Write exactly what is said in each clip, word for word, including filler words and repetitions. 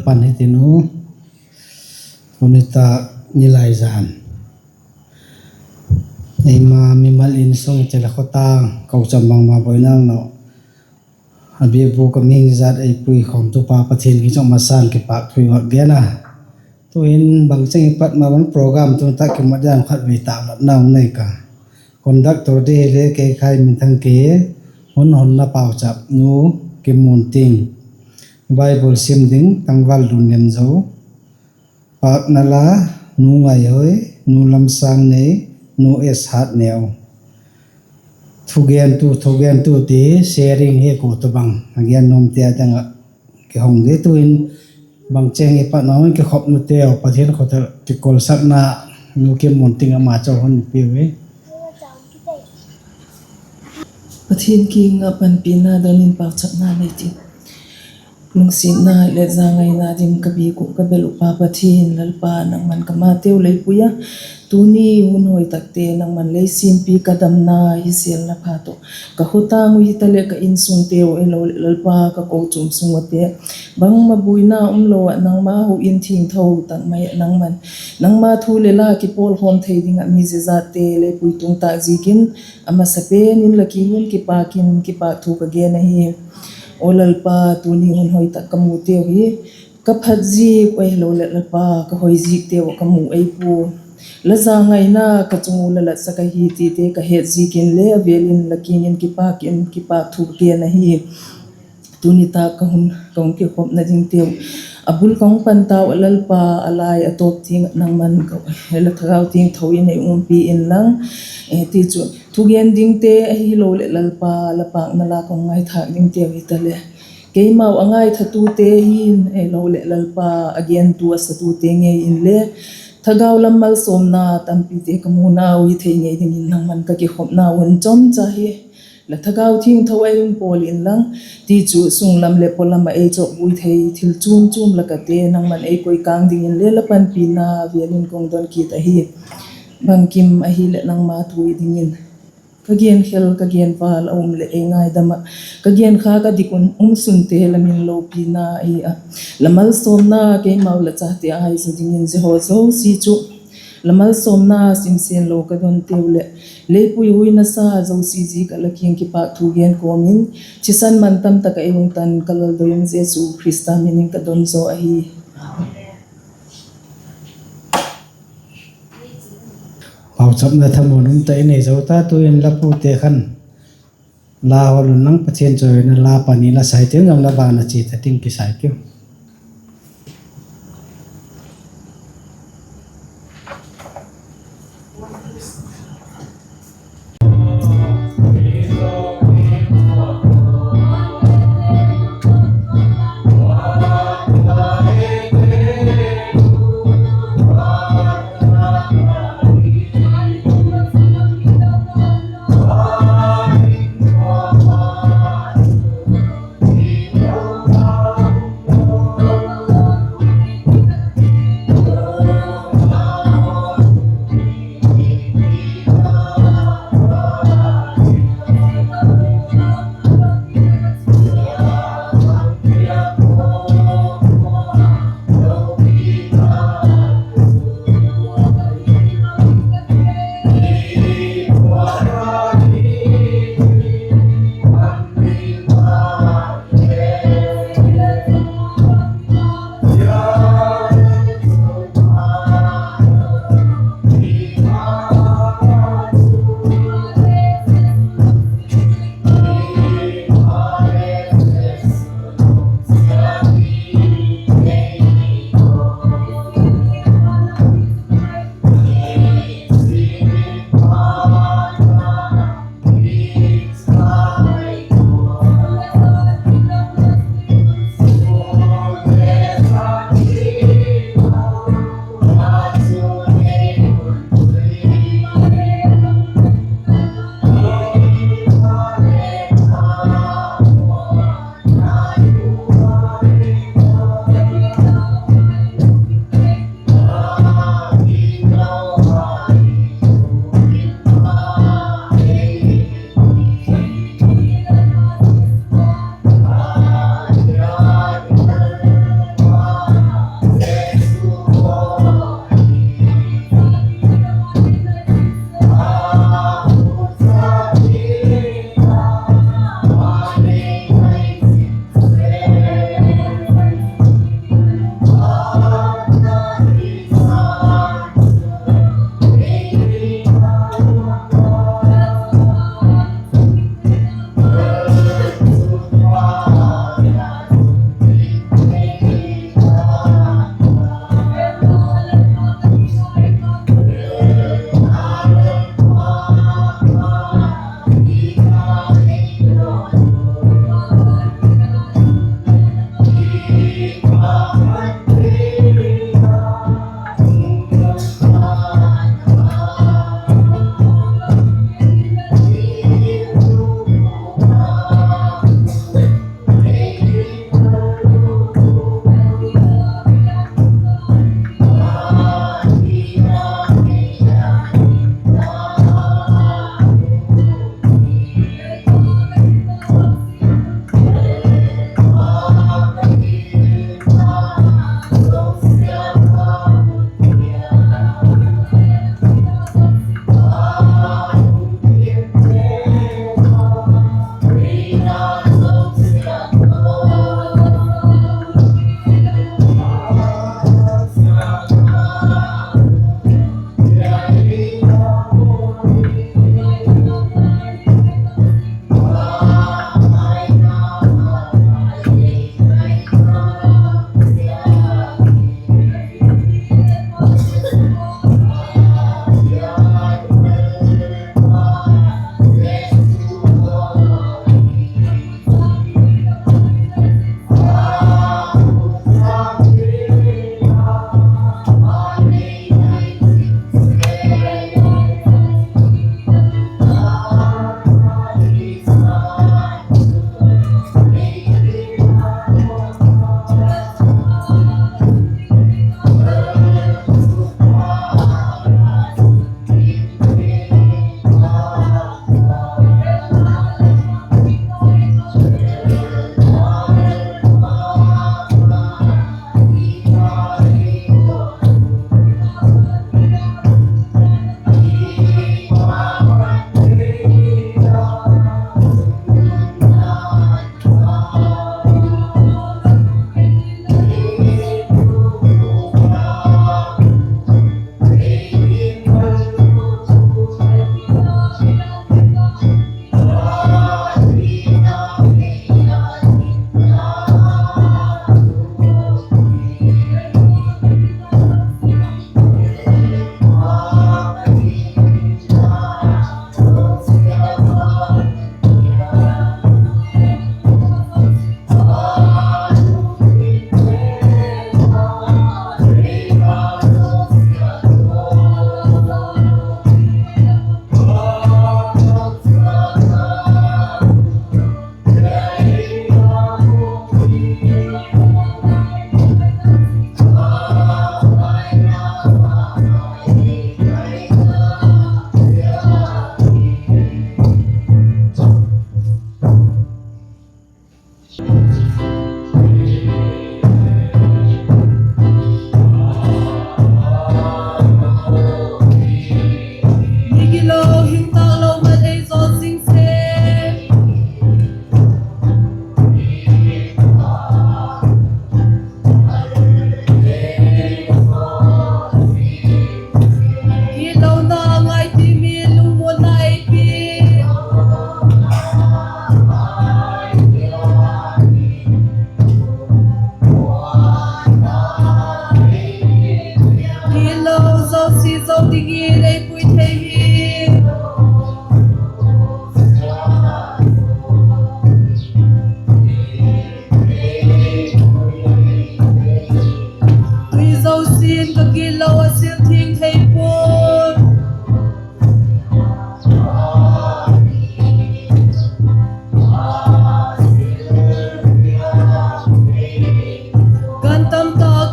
Pan hitiu, tuni tak Nilaizan, eima mimal insung i ti le khawtang kochuam bangma buaina lo, a biakbûk a mihing zat ei puikhawmtupa Pathian kiang ah masa'n kipâk thu i vak gen a. Tu'hin bangcheng i pat ma bang program tuni tak kimat dan khatvei tâklatna um nei ka. Conductor di hile Keikhai Minthang Ki, hun honna pauchap nu Kimunting, Bible sim ding tangval Lunnemzo, pâkna la nu Ngaihoi, nu Lamsangnei, nu S Hatneu. Thugentu, thugentu ti sharing hi kua tawhbang a gen nuamte a ding ah kihong di. Tu'hin bangcheng i pat ma bang kikhopnateu Pathian khut ah kikolsakna nu Kimunting ama chu hun piu hi. Pathian kiang ah panpina don in pauchapna nei tin. Lungsiatna leh zangaina ding ka biak uh ka bel uh pa Pathian, Lalpa, nangma'n ka mateu lei pui a, tuni hun hoi takte nangma'n lei simpi ka damna hi sêlna pha tawh ka khawtang uh hitaleh ka insungteu ahiloleh Lalpa ka kochuam sung uate bangma buaina umlo ah nangma hou in thiangtho tak mai ah nangma'n nangma thu leh la kipawlkhawm thei ding ah mi ziazatte lei pui tung tâk ziakin a masapen in la kiang in kipâk in kipâk thu ka gen ahi. Aw Lalpa, tuni hun hoi tak ka muteu hi ka phat ziak uh ahiloleh Lalpa ka hoi ziakteu ah ka mu ei pua. La zangaina ka chung uh la latsak ahi tite ka het ziakin le a vêl in la kiang in kipâk in kipâk thu ka gen ahi. Tuni tak ka hung kikhopna dingteu a bul ka hung pan tau ah Lalpa, a lai a tawp tiang ah nangma'n la Thagau Thiangtho in ei umpi inlang, tichun thugen dingte ahiloleh Lalpa, la pâkna la ka hung ngaithâk dingteu hitaleh keimau a ngaithatute hin ahiloleh Lalpa, a gentu a satute ngei inle thagau lam malsawmna tampite ka munau hi thei ngei dingin nangma'n ka kikhopna un chawmcha hi la Thagau Thiangtho ei hung pawl inlang, tichun sunglam leh pawlam ah ei chawkbuai thei thil chuam chuam lakate nangma'n ei koi kâng dingin le la panpina vêl in ka hung don kit ahi. Bangkim ahileh nangma thu hi dingin ka genkhel ka genval a um leh ei ngaidam ah ka genkha ka dik un um sunte la min lopina ahi a, la malsawmna keimau la chate â hi zaw dingin zia haw zosia chu la malsawmna simsenlo ka donteu leh lei pui huaina sa zosia ziak ah la kiang kipâk thu gen kawm in, thisan man tam tak ah ei hung tan ka Lal doi um Jesu Khrista min in ka don zaw ahi. Pauchapna thamuan um tak i nei zo ta, tu'in la pute khan la hawl unlang, Pathian chawina la pani la sai tin zong la ban a chia ta ding kisai tiu.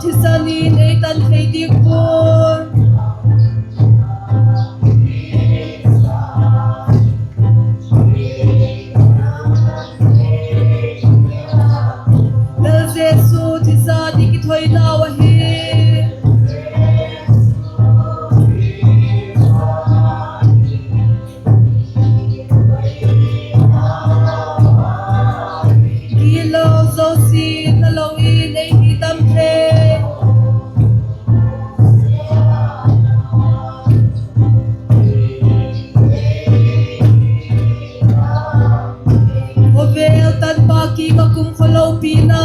thisan in ei tan thei ding pua'n. Lal Jesu thisan i kithoinau ahi. Gilo zosia'n a lo in ei hi dam thei. Khawvel tanpa kiang ah kumkhua lopina.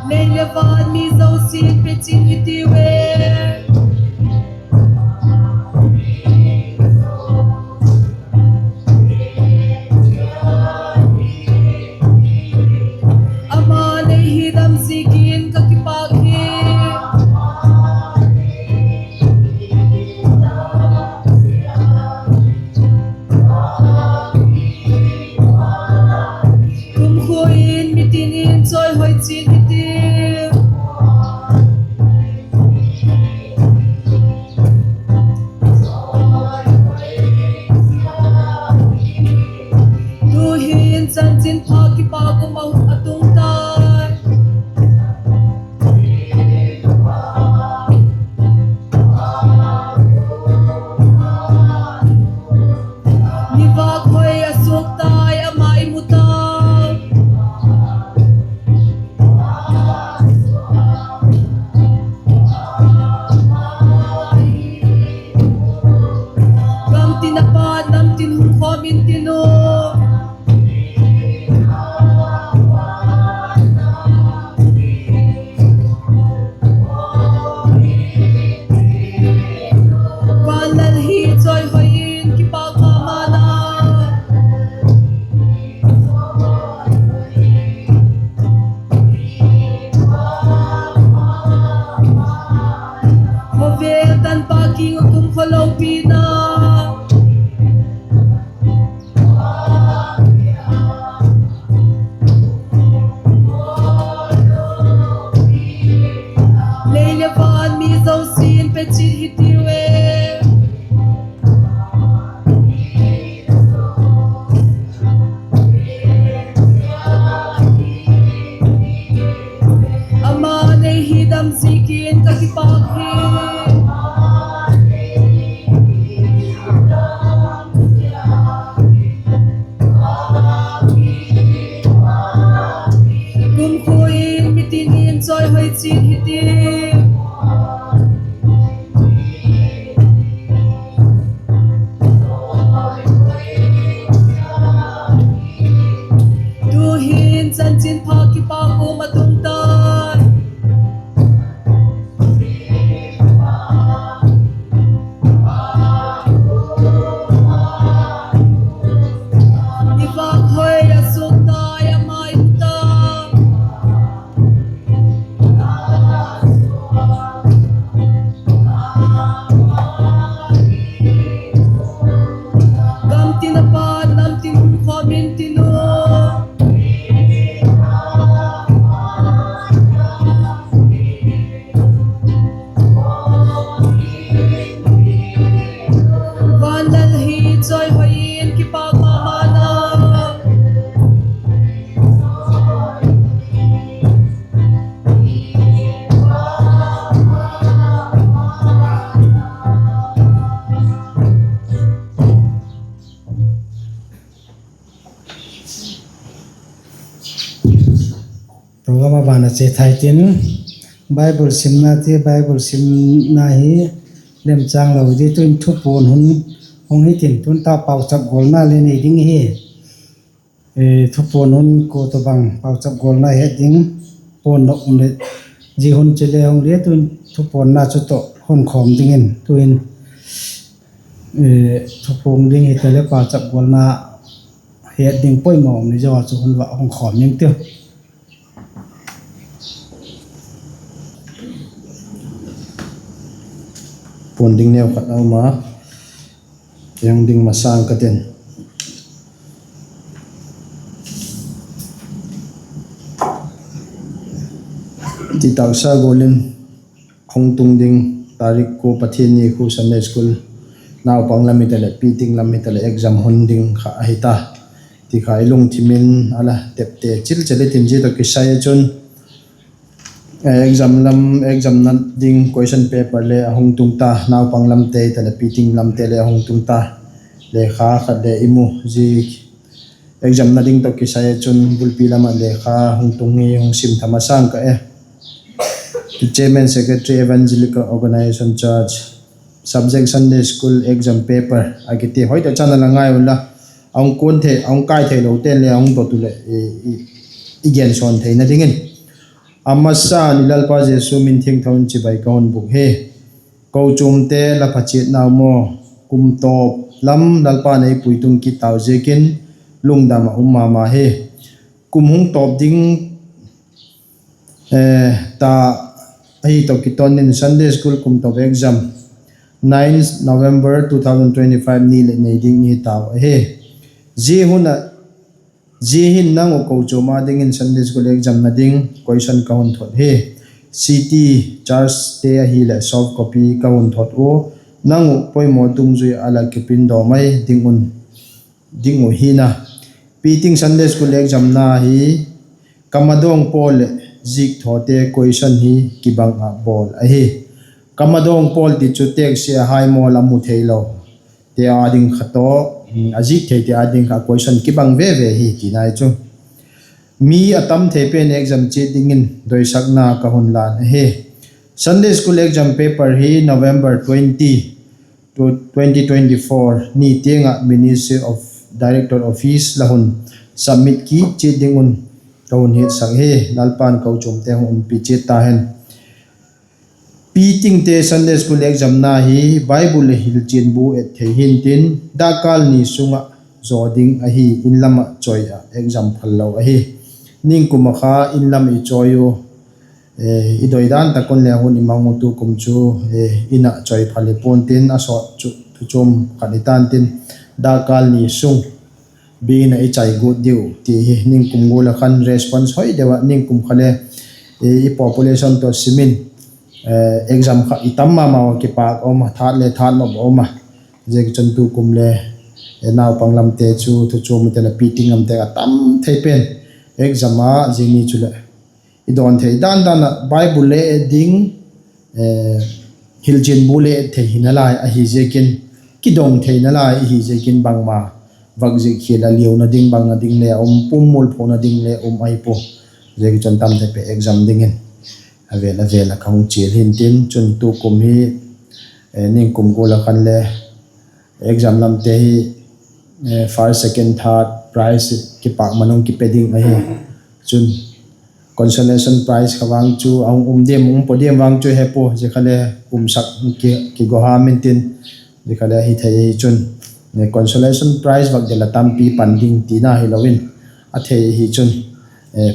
Lei leh van mi zosia'n pe chian hitiu e. Ama'n ei hi dam ziakin ka kipâk hi. Kumkhua in mitin in chawihoi chian hitiu. Tu'hin chanchinpha kipâk um a tung tai. Ni vâk hoi a suak tai, ama i mu ta. Gamtin a pat namtin hung khawm intin u. Van Lal hi chawihoi in kipâk ma ma na. Khawvel tanpa kiang ah kumkhua lopina. Lei leh van mi zosia'n pe chian hitiu e. Ama'n ei hi dam ziakin ka kipâk hi. Kumkhua in mitin in chawihoi chian hitiu. Tu'hin chanchinpha kipâk um a tung tai. Ni vâk hoi a suak tai, ama i mu ta. Gamtin a pat namtin hung khawm intin u. Van Lal hi chawihoi in kipâk ma ma na. Program a ban a chia thei tin, Bible simna ti, Bible simna hi lemchâng lo di, tu'in thupuan hun hung hi tin, tu'n ta pauchap gawlna le nei ding hi. Thupuan hun kua tawhbang pauchap gawlna het ding puan dok um leh, zia hun chule hung le, tu'in thupuanna chu tawh hun khawm dingin tu'in thupuan ding hita leh pauchap gawlna het ding poimaw um ni zaw chu hun va hung khawm ding tiu. Puan ding neu khat a um a. Eng ding masang ka tin. Ti taksa gual in hung tung ding, tarik kua Pathianni khu Sunday School naupang lam hitaleh, piting lam hitaleh exam hun ding kha ahi ta. Ti kha i lungthim in a la tepte chil chel i tin, zia tawh kisai ah chun exam lam, exam na ding question paper le a hung tung ta, naupang lamte hitaleh piting lamte le a hung tung ta. Lekha khat le i mu, zia exam na ding tawh kisai ah chun bulpi lam ah lekha hung tung hi hung sim tham a sâng ka e. Chairman, Secretary, Evangelical Organization Church, subject Sunday School exam paper a kiti. Hoi tak chan a la ngai unla, a hung kuan thei, a hung kai theilo ten le a hung dot u leh i gensawn theina dingin. A masa'n i Lalpa Jesu min thiangtho in chibai ka hun bûk hi. Kochuamte la phachiatnau maw, kum tawp lam Lalpa'n ei puitung kit tau ziakin lungdam ah um ma ma hi. Kum hung tawp ding ta ahi tawh kiton in Sunday School kum tawp exam, ninth November two thousand twenty-five ni leh nei ding hi tau ahi. Zia hun ah, zia hin nang uh kochuam â dingin Sunday School exam na ding question ka hun thot hi. City, churchte ahileh soft copy ka hun thot ua, nang uh poimaw dungzui ah la kipindaw mai ding uh hin a. Piting Sunday School exam na hi kamadawng pawl leh zikthawte question hi kibang ah bawl ahi. Kamadawng pawl ti chu teksi a hai mawl a mu theilo te â ding kha tawh, a zik theite â ding kha question kibang ve ve hi tina hi chu. Mi a tam thei pen exam chiat dingin doisakna ka hun lan ahi. Sunday School exam paper hi November twenty, twenty twenty-four ni tiang ah Ministry of Director Office la hun submit kit chiat ding un ka hun hiatsak hi. Lalpa'n kochuamte hung umpi chiat ta hen. Pitingte Sunday School exam na hi Bible leh hilchian bu et thei hintin, dakkal ni sung ah zaw ding ahi, in lam ah chawi ah exam phal lo ahi. Ningkum ah kha in lam i chawi u, i doi dan tak un le hun i mang u, tukum chu in ah chawi phal hi pua'n tin, a sawt chu thuchuam khat i tan tin, dakkal ni sung biakin ah i chai gut diu ti hi. Ningkum gual ah khan response hoi deu ah, ningkum kha le i population tawh sim in exam kha i tam ma ma a, kipâk a um a, that le that nop a um a. Ziaziakchun tukum le naupang lamte chu thuchuam u te leh piting lamte a tam thei pen exam a, zia ni chuleh i dawn thei dan dan ah Bible le et ding, hilchian bu le et thei hi nalai ahi ziakin, kidong thei nalai ahi ziakin bangma vak zik khial a liauna ding bangna ding le um, pum mul phona ding le um ahi pua. Ziaziakchun tam thei pen exam dingin a vêl a vêl ah ka hung chial hintin, chun tukum hi ningkum gual ah khan le exam lamte hi first, second, third prize kipâkman hung kipe ding ahi. Chun consolation prize kha vang chu a hung um diam, um pua diam vang chu he pua, zia kha le umsak kigo ham intin, zia kha le hi thei ahi chun, consolation prize vak del a tampi pan ding tina hilo in, a thei ahi chun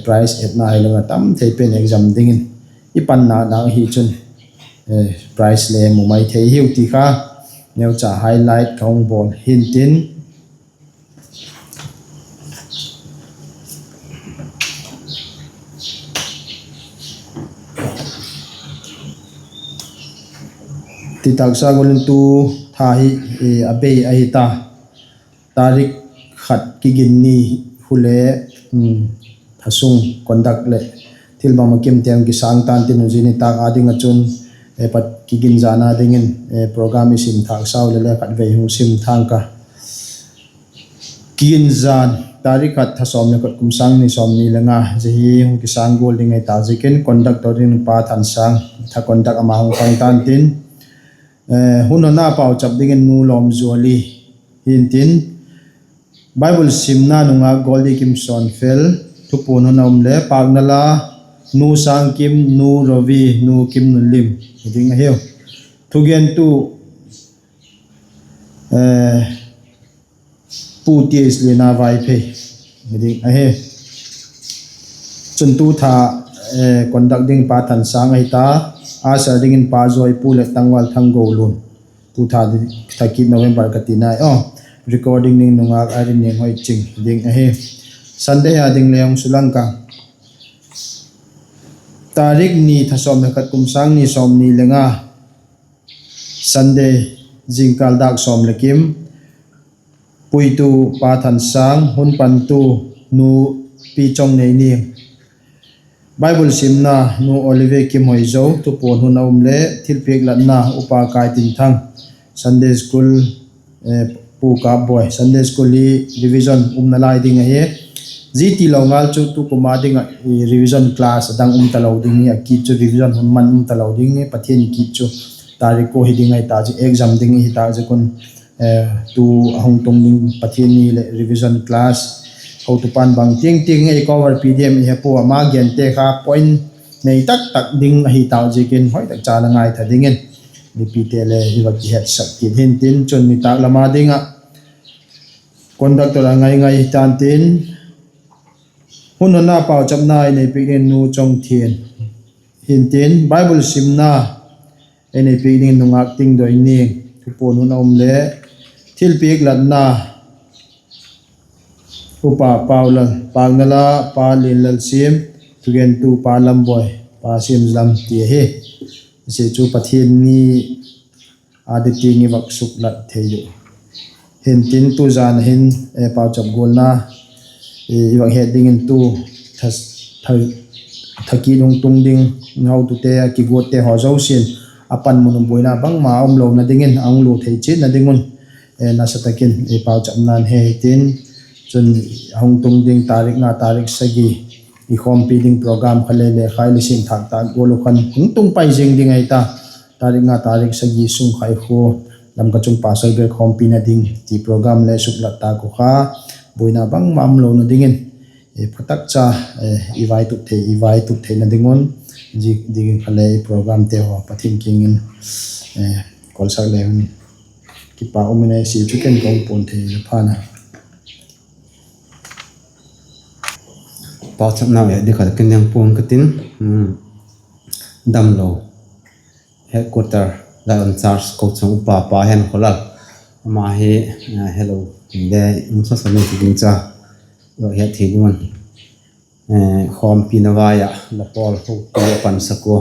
prize etna hilo in a tam thei pen exam dingin i panna nak ahi chun prize le mu mai thei hiu ti kha neucha highlight ka hung bawl hintin. Ti taksa gual in tu tha hi a bei ahi ta. Tarik khat kigin ni khu le thasung conduct leh thil bangma kimteng kisâng tan tin, u zia nitâk â ding ah chun pat kigin zan a dingin program i sim thâk sau le le khatvei hung sim thâng ka. Kigin zan, tarik khat, tha sawm le khat, kum sâng ni sawmni le nga, zia hi hung kisâng gual ding ahi ta ziakin conductor dingin Pa Thansâng, tha conduct ama hung pang tan tin, hun honna pauchap dingin Nu Lawmzuali hintin, Bible simna nungak Goldie Kimson fel, thupuan hun a um le pâkna la, Nu Sângkim, Nu Rovi, Nu Kimnunlim hi ding ahiu. Thugentu Pu T H Liana Vaiphei hi ding ahi. Chun tu tha conduct ding Pa Thansâng ahi ta, usher dingin Pa Zawipu leh Tangval Thanggolun. Pu Tha, Thakit November ka ti nai aw. Recording ding nungak Irene Nianghoiching ding ahi. Sunday a ding le hung sulang ka. Tarik ni, tha sawm le khat, kum sâng ni sawmni le nga, Sunday, zingkâl dâk sawm le kim. Puitu Pa Thansâng, hun pantu Nu Pichawngneini. Bible simna Nu Olive Kimhoizo, thupuan hun a um le thilpiak latna Upa Kaitinthang. Sunday school, Pu Kapboi, Sunday school hi revision umna lai ding ahi. Zia tilo ngal chu tukum a ding ah revision class a dang um talo ding hi, a kit chu revision hun man um talo ding hi, Pathian kit chu tarik kua hi ding ahi ta ziak, exam ding ahi ta ziak un, tu a hung tung ding Pathian ni leh revision class, hotupa'n bang tiang tiang ei cover pi diam i he pua, ama gente kha point nei tak tak ding ahi tau ziakin hoi tak cha la ngaitha dingin mipite le i va kihetsak kit hintin, chun nitâk lam a ding ah conductor a ngai ngai hitan tin, hun hun a pauchapna ei nei piak ding Nu Chawngthian hintin, Bible simna ei nei piak ding Nungak Tingdoini, thupuan hun a um le thilpiak latna Upa Paulal, pâkna la Pa Lianlalsiam, thugentu Pa Lamboi, Pa Siamzalam ti ahi. Zia chu Pathian ni a ding tiang i vak suklat thei uh. Hintin tu zan a hin pauchap gualna i vak het dingin tu thakit hung tung ding hotute, a kiguatte haw zosia'n a panmun uh buaina bangma umlona dingin a hung lua thei chiatna ding un nasa tak in i pauchapna'n he hitin, chun a hung tung ding tarik nga, tarik sagi i khawmpi ding program kha le le khai le sin thâk tak gual uh khan hung tung pai zing ding ahi ta. Tarik nga, tarik sagi sung kha i khua Lamka chung Pastor Bel khawmpina ding ti program le suklat tak uh kha, buaina bangma umlona dingin phatak cha i vaitup thei, i vaitup theina ding un, zia dingin kha le i programte haw Pathian kiang in kolsak le un, kipak um in ei si chu ken ka hung puan thei le phan a. Pauchapna e ding kha le ken nang puan ka tin, damlo, headquarter, Zion Church kochuam upa Pa Henkholal, ama hi helo le um sa sa ni ti ding cha, lo het thei ding un khawmpina vai ah la pawl hotu a pansak ua,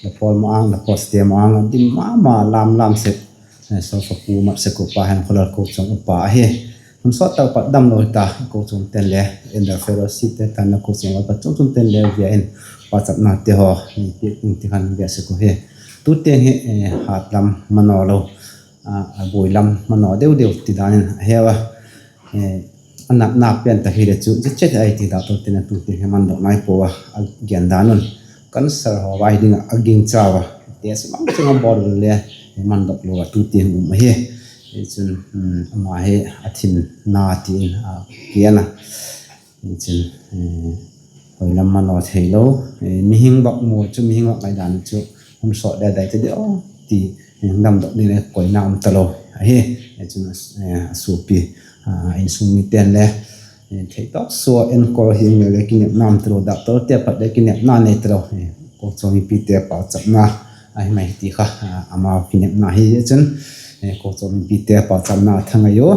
la pawl ma-âng, la pastor ma-âng a dim ma ma lam lam sek, sofa pu mat sek uh Pa Henkholal kochuam upa ahi. Hun sawt tak pat damlo hita, kochuamte'n le, Elder Fellowshipte tan a kochuam a pat chuam chuamte'n le via in pauchapnate haw nei piak ding ti khan via sek uh hi. Tu tiang hi hat lam manaw lo, a buai lam manaw deu deu ti dan in a heu a, a natna pen tak hile chu zia chet ai ti, doctorte'n a tu tiang hi mandok nai pua a, a gen dan un cancer haw vai ding ah a gingcha ua, test bang chung a bawl le mandok lo a tu tiang um ahi. Chun ama hi a thinna ti in a kian a, chun hoi lam manaw theilo, mihing vak mu chu, mihing vak ngaidan chu hun sawt le dai ta di aw ti, damdok ding le koina um talo ahi. Chun a suapi, insung mite'n le theitawk sua enkol hi le kinepna um talo, doctorte pat le kinepna nei talo, kochuam mipite pauchapna ahi mai ti kha, amau kinepna hi chun, kochuam mipite pauchapna thangai u.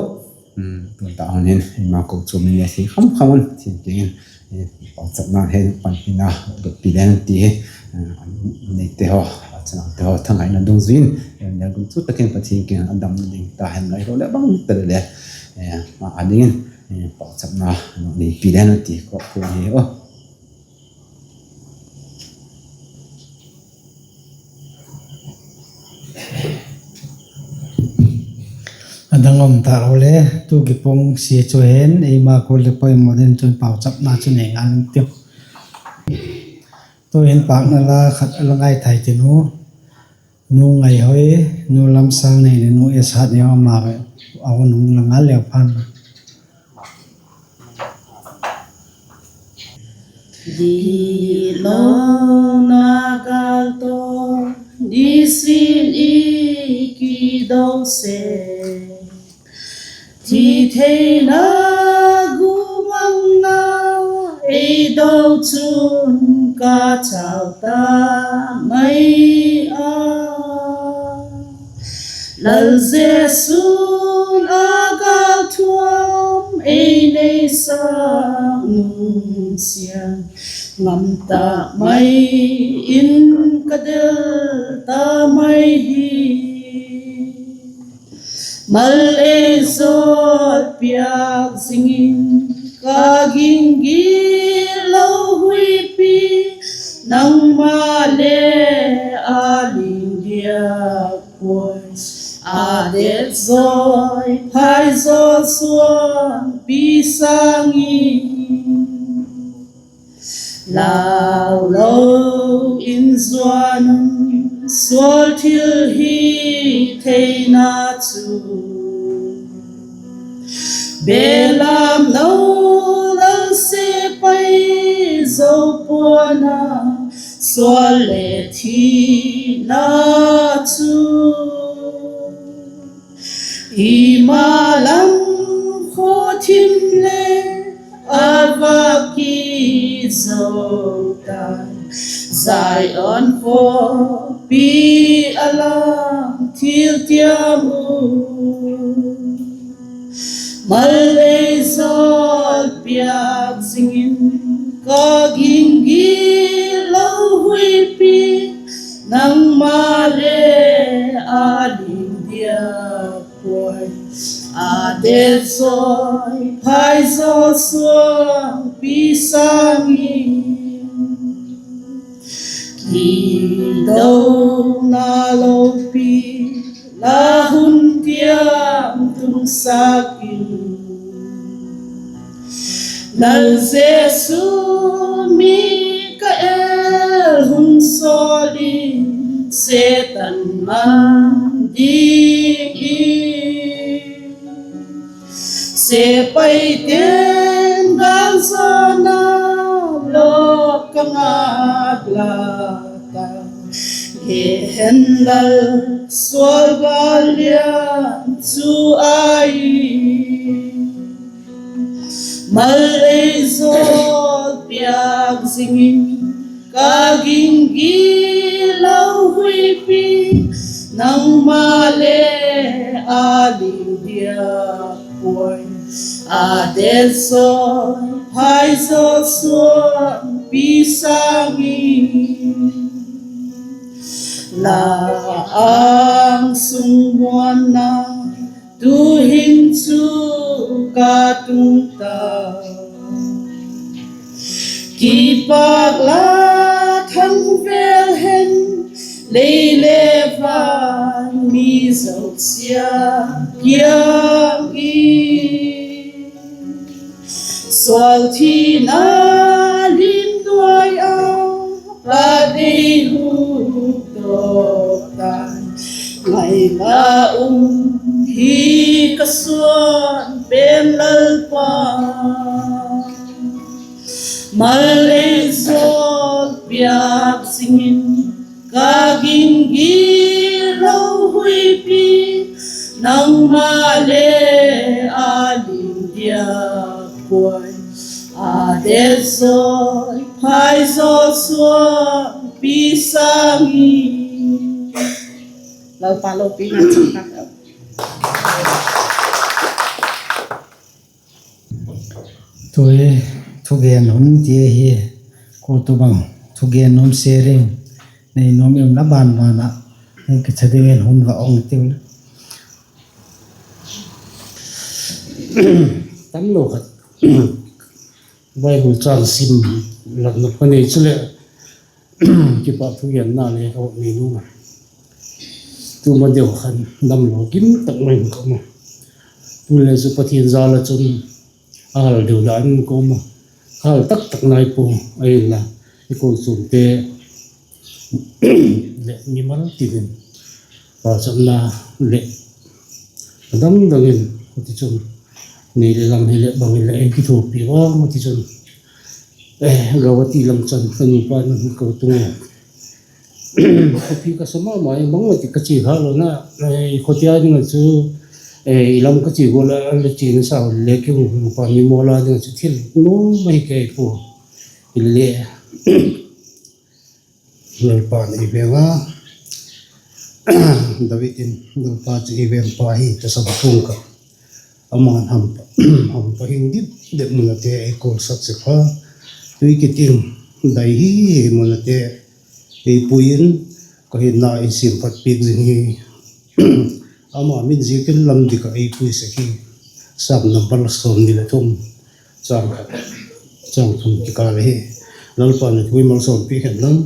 Tun ta hun in eima kochuam in le thei kham kham un Pathian kiang in pauchapna he panpina dotpi len ti hi, neite haw, a chanaute haw thangaina dungzui in, gun chu tak in Pathian kiang a damna ding ta hen, ngailo leh bang ta le le, a dingin pauchapna neipi len ti ka puan hi aw. A dang um ta u le, tu kipung sia chu hen eima kul le poimaw den chun pauchapna chu nei ngal ing tiu. Tu'hin pâkna la khat la ngaithai tin u, Nu Ngaihoi, Nu Lamsangnei leh Nu Eshat ni ama ve, a hun hung la ngal leu phan. Gitlona kâl tawh nisin i kido sek, thi theina gumangna ei do chun ka chau ta mai a. Lal Jesu'n a gâl thuam ei neisak nung siam, ngam tak mai in ka del ta mai hi. Mal ei zawt piak zingin ka ginggil lo huipi, nangma le a ling diak puai, a det zawi phaizawl suangpi sâng in. Lau lo in zuan un, sual thil hi theina chu, belam lo lal sepai zo pua'n a, sual le thina chu. I ma lam khawthim le a va kizo tai, Zion khawpi a lam thil tiam u. Mal ei zawt piak zingin ka ginggil lo huipi, nangma le a ling diak puai, a det zawi phaizawl suangpi sâng in. Kidona lopi la hun tiam tungsak in, Lal Jesu Mikael hung sawl in, Setan mang dingin. Sepaite'n gâl zawna lawk ka ngâk la ta, Gehen lal sual gâl lian chu ahi. Mal ei zawt piak zingin ka ginggil lo huipi, nangma le a ling diak puai, a det zawi phaizawl suangpi sâng in. La âng sung muanna tu'hin chu ka tung ta, kipâk la thangvêl hen, lei le van mi zosia kiang in. Sual thina lim nuai a pat ei hukdawk tan, ngai la um hi ka suan pen Lalpa. Mal ei zawt piak zingin ka ginggil lo huipi, nangma le a ling diak puai, a det zawi phaizawl suangpi sâng in. Lalpa lopina chang tak. Tu'hin thugen hun ti ahi, kua tawhbang thugen nuam se ding nei nuam em na ban ban ah, hung kitha dingin hun va ong tiu. Tamlo khat Bible châng sim lamna ka nei chuleh, kipak thugenna le ka nei nuam a. Tuma deu khan damlo kim tak mai ka um a. Tule chu Pathian jal ah chun a hâl deu dan in ka um a. Hâl tak tak nai pua, ahinla i kochuamte leh mimal tin in pauchapna leh a dang dang in, hutichun nei leh lam hileh bang hileh ei kithuapi ua, hutichun Guwahati lam chan ka nupa in ko tung a, khawpi ka sa ma ma, bangma ti ka chia kha lo na, khawtia ding ah chu i lam ka chia gual a le chia nasa le keu, nupa mi mawl a ding ah chu thil nuam ahi kei pua. Hile Lalpa'n ei veng a, David in, Lalpa chu ei vengpa hi, tasam tung ka, aman hampa, hampa hing dip dep mun a te ei kawlsak sek a, tui kiting dai hi mun a te ei pui in, ka hinna ei siam phat piak zing hi. Ama min ziakin lam dik ah ei pui sek hi. Sam number sawmni leh thum, chang khat, chang thum kikâl ahi. Lalpa'n a thu ei malsawmpi hen lang.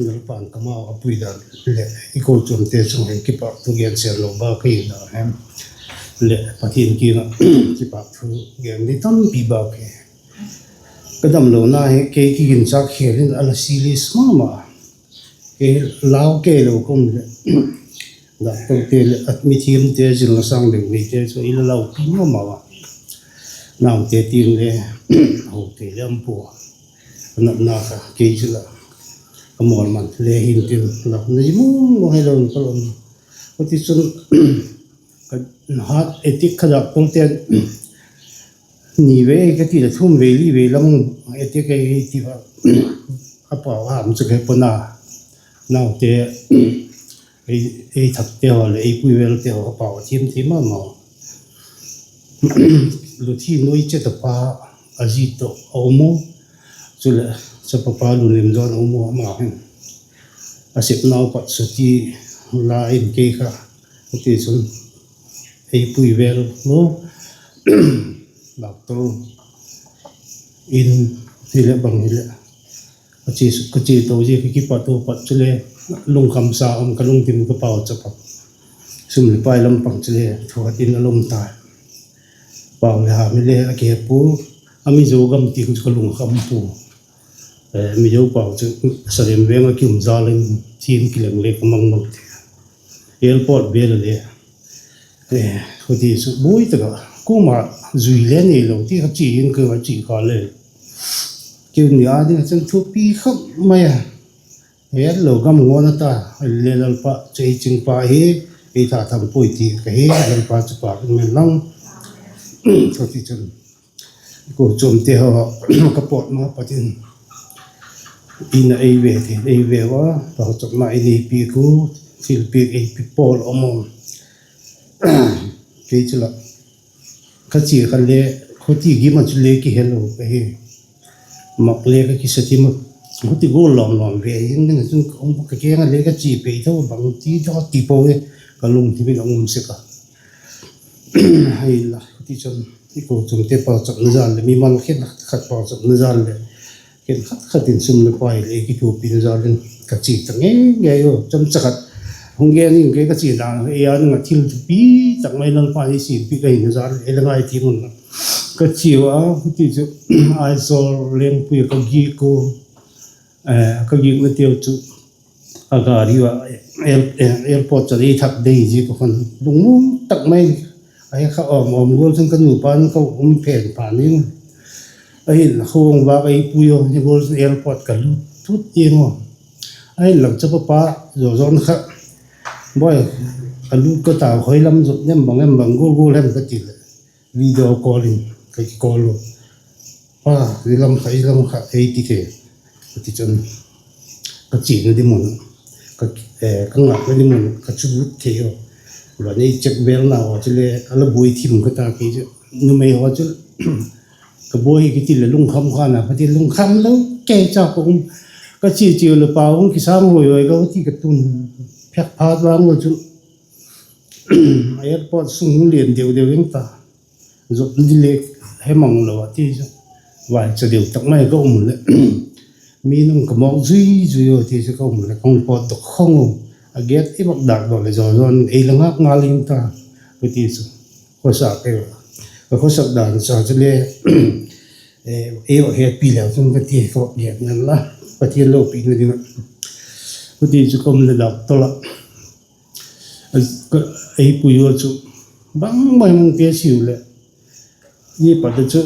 Lalpa'n kamau a pui dan leh i kochuamte chung ah kipakthu gen sêl lo bâk ka hi dan hem leh Pathian kiang ah kipakthu gen di tampi bâk hi. Ka damlona hi kei kiginchâk khêl in a la serious ma ma. Kei lau kei lo ka um leh, doctorte leh a mithiamte, zilna sâng deu neite chu i la laupi ma ma a. Naute tin le, hote le um pua. A natna kha kei chu la, ka mawl man le hintin, lau nei mawng mawng hilo in ka la um. Hutichun, ka heart attack kha doctorte'n ni vei ka ti leh thum vei li vei lam attack ahi ti a, a pau ham chu ka he pua'n a. Naute, ei, ei thakte haw leh ei puivelte haw a pau a thiam thiam ma ma. Luthi nuai chet a pa, a zi tawh a um u. Chuleh chapa pa Lunlimzawn a um u, ama hin a sepnau pat suti la in kei kha, hutichun ei puivel u, doctor in hileh bang hileh, ka chia to zia ka kipat u pat chule, lungkhamsa um, ka lungthim ka pauchap a. Sum leh pai lam pang chule thu hat in a la um ta. Pau leh ham hile a kihe pua, a Mizo gam tiang chu ka lungkham pua. Mizo pau chu Salem Veng ah kium zal in thiam kileng le ka mang mang ti. Airport vel a le, huti chu buai tak ah kuama zui le neilo ti kha chia in ka chia kha le, keu ni a ding a chun thupi kham mai a. Hetlo gam ngawn a ta, le Lalpa chu ei chingpa hi, ei thatham puai ti ka hi, Lalpa chu pâk in men lang. Hutichun, kochuamte haw, ka pawt ma pat in, in a ei ve thei, ei ve ua, pauchapna ei nei piak u, thilpiak ei pi pawl um u. Kei chu la, ka chia kha le, khuti gim a chule kihelo ka hi. Mak le ka kisa thim a, khuti gual lawm lawm ve hin ding a chun ka um, ka kiang a le ka chia pei tho bang ti tho ti po e, ka lungthim in a um sek a. Ahinla, hutichun, i kochuamte pauchapna jal leh, mimal khenkhat pauchapna jal leh, khenkhat khat in sum leh pai leh ei kithupina jal in ka chia ta ngei ngei u, chamcha khat hung gen ing ke, ka chia dan ei a ding a thil thupi tak mai Lalpa'n ei siampiak ahina jal ei la ngai thiam un la, ka chia ua, huti chu Aizawl Lengpui ah ka giak u, ka giakna teu chu a gari a, airport chu ei thak dei ziak a khan lungmuang tak mai, ahi kha awm awm gual chun ka nupa'n ka um phen phan ding. Ahinla khawng vak ei pui u, ni gual chun airport ka lut thut ding u. Ahinla chapa pa Zawzawn kha, Boi, ka lut ka ta, khoi lam zot nem bang em bang gual gual hem ka ti leh, video call in ka kicall u. Pa, zia lam kha, zia lam kha ei ti thei. Ka ti chun, ka chiana ding mun, ka ngâkna ding mun ka chu lut thei u. Van ei check velna haw chule a la buai thim ka ta kei chu. Numei haw chu ka buai hi kiti leh lungkham kha na, ka ti lungkham lo kei cha ka um. Ka chia chia leh pau hung kisâng huai huai ka ti ka tun phek phat vang u chun, airport sung hung lian deu deu ing ta. Zot di le he mang lo a ti chu, vaicha deu tak mai ka um leh, mi nung ka mawk zui zui u ti chu ka um leh ka hung pawtdok khawng u. A gate i vak dâk daw leh Zawzawn ei la ngâk ngal ing ta, ka ti chu. Khosa kei, ka khosak dan cha chule, ei vak hepi leu chun ka ti, ka vak het ngal la, Pathian lopina ding a. Ka ti chu ka um leh doctor ah ei pui u chu, bangma hung te siu leh, zia pat a chu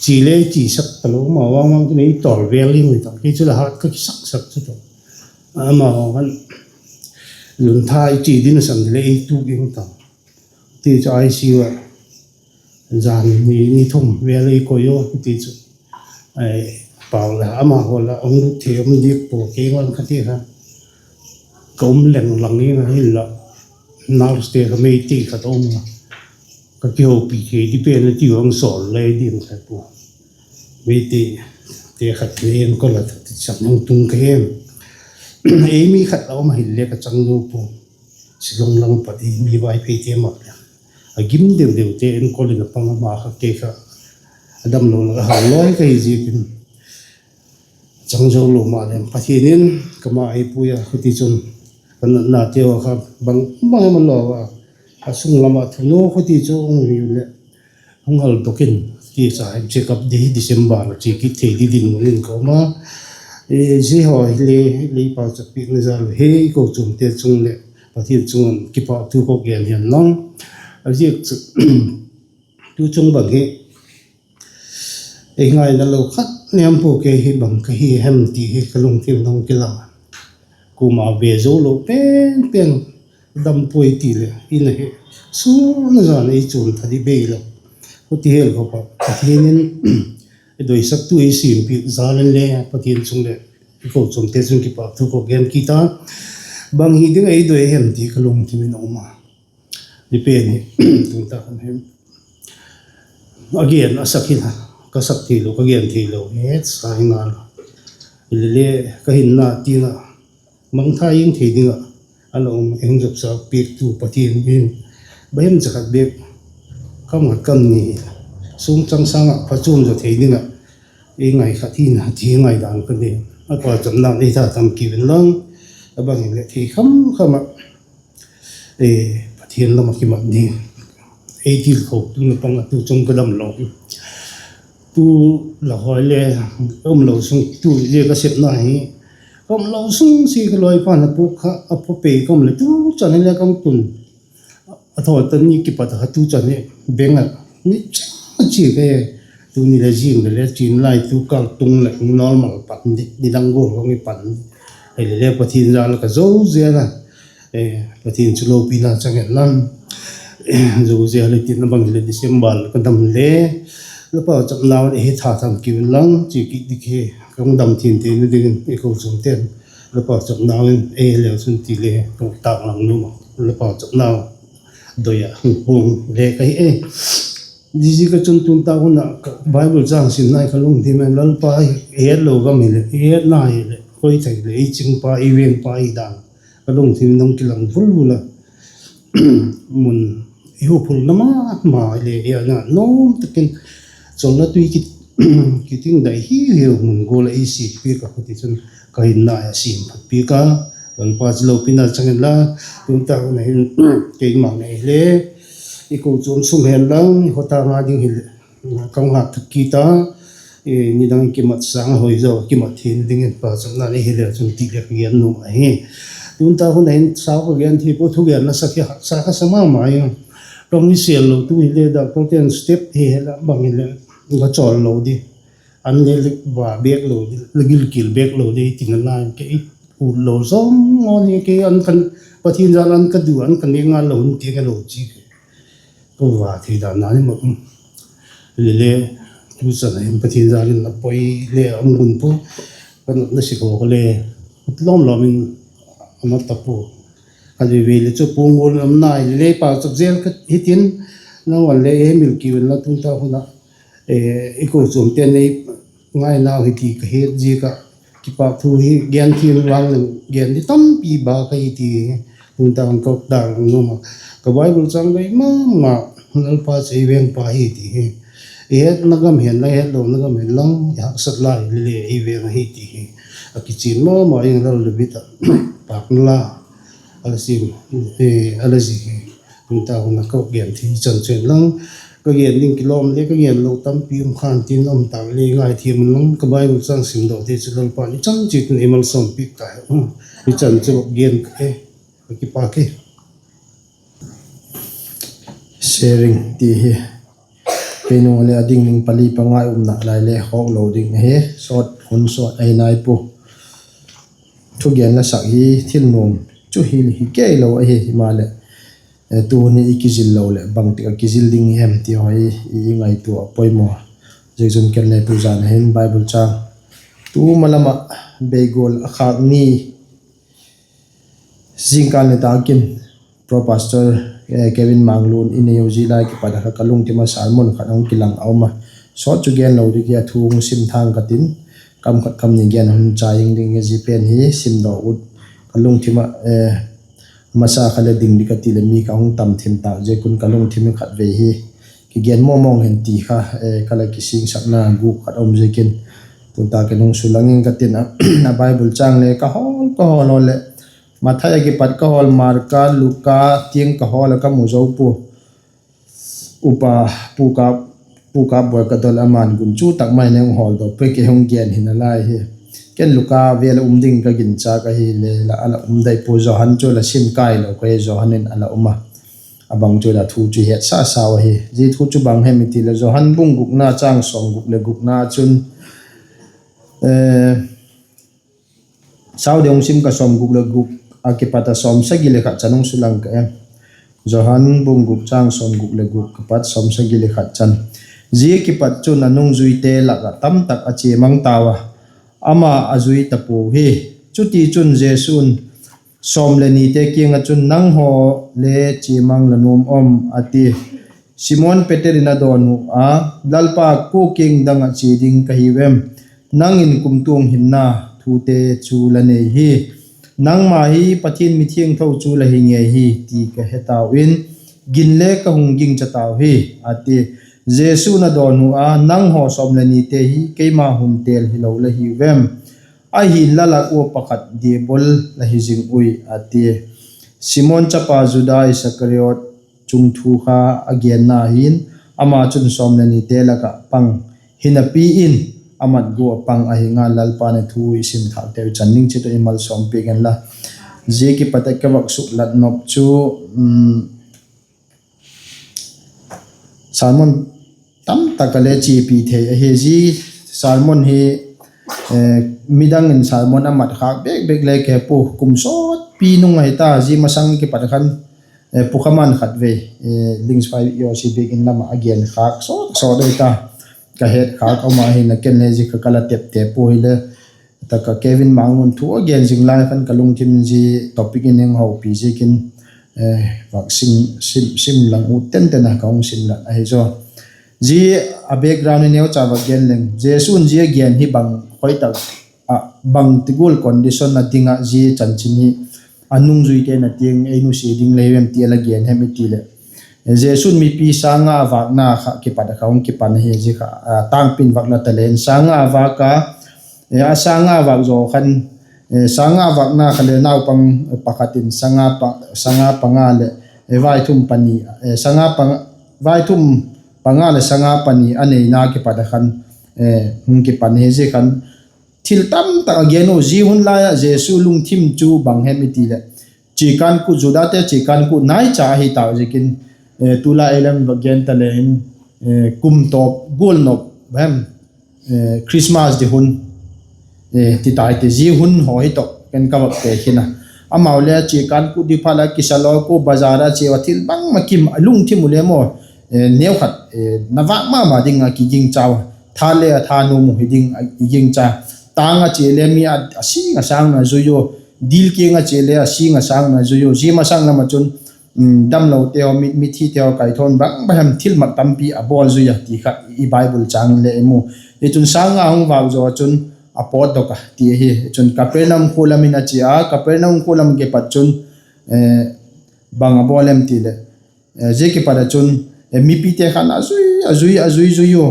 chia le chiasak talo ma vang vang chun ei tawl vel ing ta, kei chu la hat ka kisaksak chu ta. Ama khan, zun tha i chia ding a san leh ei tuk ing ta. Ti chu ICU ah jan ni, ni thum vel ei koi u, ti chu, pau la ama haw la hung lut thei um diak pua, kei ngan ka ti kha. Ka um leng lang ing ahinla, nursete kha Meitei khat a um a, ka kihopi thei di pen a ti vang sawl le ding kha pua. Meiteite khat le enkol a ti chang hung tung ka hem. Ei mi khat a um ahinle ka chang lo pua. Shillong lam pat i mi Vaipheite mak le a gim deu deute enkol in a pang a, ama kha kei kha a damlo lak a hal lawi ka hi ziakin chang zo lo maleh Pathian in ka ma ei pui a, khutichun ka natnate haw kha bang bang em a lo a, a sung lam ah thunu khuti chu hung hi leh hung hal dok in ti sa, check up di December a chia kit thei di dinmun in ka um a. Zia haw hile lei pauchappiakna jal hi, kochuamte chung leh Pathian chung ah kipakthu ka gen hen lang. A ziak chu tu chung bang hi ei ngaina lo khat niam pua, kei hi bang ka hi hem ti hi ka lungthim in hung kilang a. Kuama be zo lo pen pen, dam puai ti leh in ahi, sun a jan ei chuan tha di bei lo. Huti hel khop a Pathian in i doisaktu ei siampiak jal in le Pathian chung leh i kochuamte chung kipakthu ka gen kit a. Bang hi ding ei doi hem ti ka lungthim in a um a. Zia pen hi tun tak hun hin a gen a sak hi, ka sak theilo, ka gen theilo, hetsa hi ngal a. Hilele ka hinna tiang ah mangthai ing thei ding ah a la um, ei hung zopsa piaktu Pathian in bahem cha khat bek, kam khat kam ni, sungchang sâng ah phachuam zaw thei ding ah ei ngai khat hi na ti ngaidan ka nei. A pauchapna ei tha tham kiu inlang, a bang hileh thei kham kham ah Pathian lam ah kimat ding ei tilkhotu na pang a tu chung ka damlo. Tu la hoi le umlo sung tu zia ka sepna hi, ka umlo sung si ka lawipa na puk kha a pua pei ka um leh tu chan hile ka hung tun. A thaw ta ni kipat a kha tu chan hi beng ah ni chang a chia ka he. Tuni le zing le le chin lai tu kâl tung leh normal pan di, nidang gual ka hung i pan. Hilele Pathian jal a ka zo zel a. Pathian chu lopina chang hen lang, zo zel a tin, a bang hileh December ka dam le la pauchapnau in ei tha tham kiu inlang, chia kit dik hi, ka hung dam thiam theina dingin i kochuamte'n la pauchapnau in ei leu chun ti le ka tâk lang nuam a, la pauchapnau doi ah hung puang le ka hi e. Ziaziak a chun tun tak hun ah Bible châng simna i ka lungthim in Lalpa i hetlo gam hileh, i hetna hileh, koi thei leh ei chingpa, ei vengpa hi dan ka lungthim in hung kilang vul vul a. Mun i huphulna ma ma le i ana nuam tak in cholna tui kiting dai hiu hiu mun gual ah ei siampiak a, khuti chun ka hinna a siam phat piak a. Lalpa chu lopina chang hen la, tun tak hun a hin keima ngai hile i kochuam sung hen lang, i khawtâng a ding hileh ka hung hât thak kit a, nidang i kimat sâng a hoi zaw kimat theina dingin pauchapna nei hile chun ti le ka gen nuam ahi. Tun tak hun a hin sau ka gen thei pua, thugen la sak hi haksa ka sa ma ma i. Ka hung i sêl lo tu hile doctorte'n step hi hela bang hileh la chawl lo di, an le va bêk lo di, la gilkial bêk lo di ti nalai, kei ut lo zong awn hi, kei Pathian jal an ka du, an ka nêk ngal lo hun tiang a lo chi ka va thei dan na ni ma. Hilele tu chan a hin Pathian jal in a poi le a um gun pua, ka natna sik haw ka le lawm lawm in a mat ta pua. Ka vei vei le chu puang gual in a um nai le pauchap zel ka hitin, nang wan le ei hemil kiu inla tun tak hun ah i kochuamte'n ei ngainau hi ti ka het ziak ah kipakthu hi gen thiam vang leng gen di tampi ba ka hi ti hi tun tak hun ka dang nuam a. Ka Bible châng doi ma ma, Lalpa chu ei vengpa hi ti hi, i hetna gam hen lang, i hetlona gam hen lang, i haksat lai le le ei veng ahi ti hi a kichian ma ma ing. Lal David a pâkna la a la sim, a la zik hi tun tak hun a ka gen thei chan chu inlang, ka gen ding kilawm le ka gen lo tampi um khan tin, um tak le ngai thiam inlang, ka Bible châng simdawte chu Lalpa'n i chan chiat in ei malsawm piak ta hen. I chan chu gen ka e, ka kipak e. Sharing ti hi kei nung leh a ding ding pali pangai umna lai le hawk lo ding ahi, sawt hun sawt ahi nai pua. Thugen la sak hi thil nuam chu hi hi kei lo ahi, himaleh tu hun hi i kizil lo leh bangtik a kizil ding hem ti haw hi i ngaitua a poimaw. Ziakchun ken le tu zan a hin Bible châng, tu ma lam ah beigual a khâk ni Zingkal nitâk in Pro Pastor Kevin Manglun i neu zia lai kipat ah kha ka lungthim ah sermon khat a hung kilang a um a, sawt chu gen lo ding hi a, thu hung sim thang ka tin, kam khat kam ni gen a hun chai ing ding hi. Zia pen hi simdaw ut ka lungthim ah, masa kha leh ding ding ka ti leh mi kha hung tam thim tâk ziak un ka lungthim in khatvei hi kigen mawngmawng hen ti kha ka la kisingsakna gûk khat a um ziakin, tu tak in hung sulang ing ka tin a, a Bible châng le ka hawl ka hawl hawl leh, Mathai a kipat ka hawl, Marka, Luka tiang ka hawl a ka mu zo pua. Upa Pu Kâpbuai ka don, ama'n gunchu tak mai in hung hawldok pui, kei hung gen hi nalai hi. Ken Luka vêl a um ding ka ginchâk ahile la a la um dai pua, Johan chu la sim kai lo ka hi, Johan in a la um a. A bang chu la thu chu het sa sau ahi. Zia thu chu bang hem i ti leh Johan bung gukna châng sawmguk leh gukna chun, sau ding hung sim ka, sawmguk leh guk a kipat a sawmsagi leh khat chan hung sulang ka em. Johan bung guk châng sawmguk leh guk kipat sawmsagi leh khat chan. Zia kipat chun a nungzuite lak ah tamtak a chia mang tau a, ama a zui ta puau hi. Chutichun Jesu'n sawm leh nite kiang ah chun, Nanghaw le chia mang la nuam am? a ti. Simon Peter in a dawnhu a, Lalpa, kua kiang dang ah chia ding ka hiu em? Nang in kumtuang hinna thute chu la nei hi. Nangma hi Pathian mithiangtho chu la hi ngei hi ti ka he tau in, gin le ka hung gingcha tau hi, a ti. Jesu'n a dawnhu a, Nanghaw sawm leh nite hi keima hun têl hilo la hiu em? Ahi'n la lak ua pakhat Diabol la hi zing ui, a ti. Simon chapa Juda Iskariot chung thu kha a genna hin, ama chun sawm leh nite lak ah pang hinapi in a mat gua a pang ahi ngal. Lalpa'n a thu i sim thâkte uh chan ding chiat ah i malsawmpiak hen la. Zia kipat ah ka vak suklat nop chu, sermon tamtak a le chiapi thei ahi. Zia sermon hi midang in sermon a mat khâk bêk bêk le ka he pua, kum sawtpi nung ahi ta. Zia masang kipat khan Pu Khaman khatvei, Lingspai EOC biakin lam ah a gen khâk sawt sawt ahi ta. Ka het khâk a um ahi na, ken le zia kha ka la tepte pua hile, tak ah Kevin Manglun thu a gen zing lai khan ka lungthim in zia topic in hung hopi ziakin, vak sim lang ut tenten a ka hung sim lat ahi zaw. Zia a background hi neucha vak gen leng, Jesu'n zia gen hi bang khoi tak ah, bang ti gual condition a ding ah zia chanchin hi a nungzuite'n a tiang ei nusia ding le hiu em ti a la gen hem i ti leh, Jesu'n mipi sâng nga vâkna kha kipat a kha hung kipan ahi. Zia kha tângpi in vak la ta leng, sâng nga vâk a, a sâng nga vâk zaw khan, sâng nga vâkna kha le naupang pakhat in sâng nga panga leh vaithum pani, vaithum panga leh sâng nga pani a neina kipat a khan hung kipan ahi. Zia khan thil tamtak a gen u. Zia hun lai ah Jesu lungthim chu bang hem i ti leh, chiakân kût, Judate chiakân kût naicha ahi tau ziakin, tulai ei lam va gen ta le in, kum tawp gual nop hem, Christmas di hun ti tai ti, zia hun haw hi tawh ken ka vak tekhin a. Amau le chiakân kût di phat la kisa law kua bazar a chia ua, thil bangma kim a lungthim u le maw, neukhat na vâk ma ma ding a kigingcha ua, tha le a tha nuam u hi ding i gingcha. Tâng a chia le mi a sîng a sâng na zui u, dil kiang a chia le a sîng a sâng na zui u. Zia masang lam ah chun damlote haw, mithite haw kaithawn bang bang hem, thilmak tampi a bawl zui a ti kha i Bible châng in le i mu. Hichun sâng nga hung vâk zaw chun a pawtdok a ti ahi. Chun Capernaum khua lam in a chia a, Capernaum khua lam kipat chun bang a bawl em ti leh, zia kipat ah chun mipite khan a zui, a zui, a zui zui u.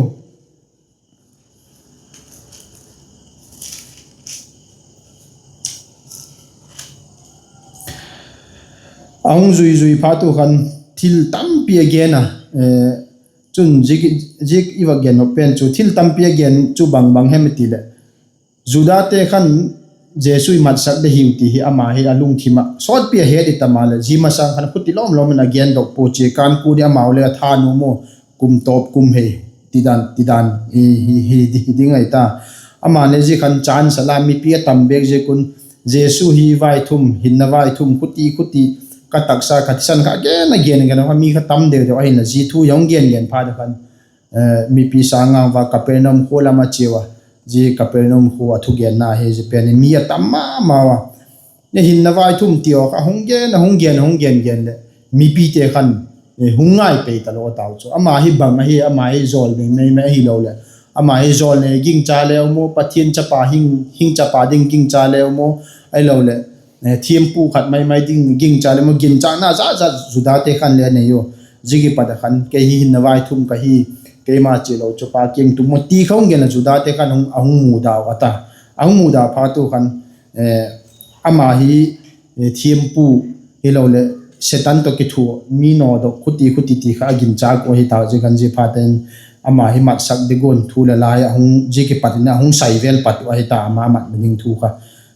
A hung zui zui phat u khan thil tampi a gen a, chun zia i vak gen nop pen chu thil tampi a gen chu bang bang hem i ti leh, Judate khan Jesu i matsak de hiu ti hi ama hi a lungthim ah sawtpi a het i ta maleh, zia masang khan khuti lawm lawm in a gendok pua, chiakân kût di, amau le a tha nuam u, kum tawp kum hei ti dan, ti dan hi ding ahi ta. Ama le zia khan chance a la, mipi a tam bêk ziak un, Jesu hi vaithum, hinna vaithum, khuti khuti, ka taksa kha thisan kha gen a gen a gen a, mi kha tam deu deu ahinla zia thu hi a hung gen gen phat a khan, mipi sâng nga va Capernaum khua lam a chia ua, zia Capernaum khua a thugenna hi zia pen hi mi a tam ma mau a. Hinna vaithum ti aw kha a hung gen, a hung gen, a hung gen gen leh mipite khan hung ngai pei talo a tau chu. Ama hi bang ahi, ama hi jawlnei mai mai ahiloleh, ama hi jawlnei gingcha le um aw, Pathian chapa hing, hing chapa ding gingcha le um aw, ahiloleh thiampu khat mai mai ding gingcha le um aw, ginchâkna jat jat Judate khan le a nei u. Zia kipat ah khan kei hi hinna vaithum ka hi, keima chialo chu Pa kiang tum aw ti kha hung gen a Judate khan a hung mudau a ta. A hung mudau phat u khan ama hi thiampu hiloleh Setan tawh kithua mi nawdok khuti khuti ti kha a ginchâk u ahi tau. Zia khan zia phat in ama hi matsak ding un thu le lai a hung, zia kipat in a hung sai vel pat uh ahi ta, ama matna ding thu kha.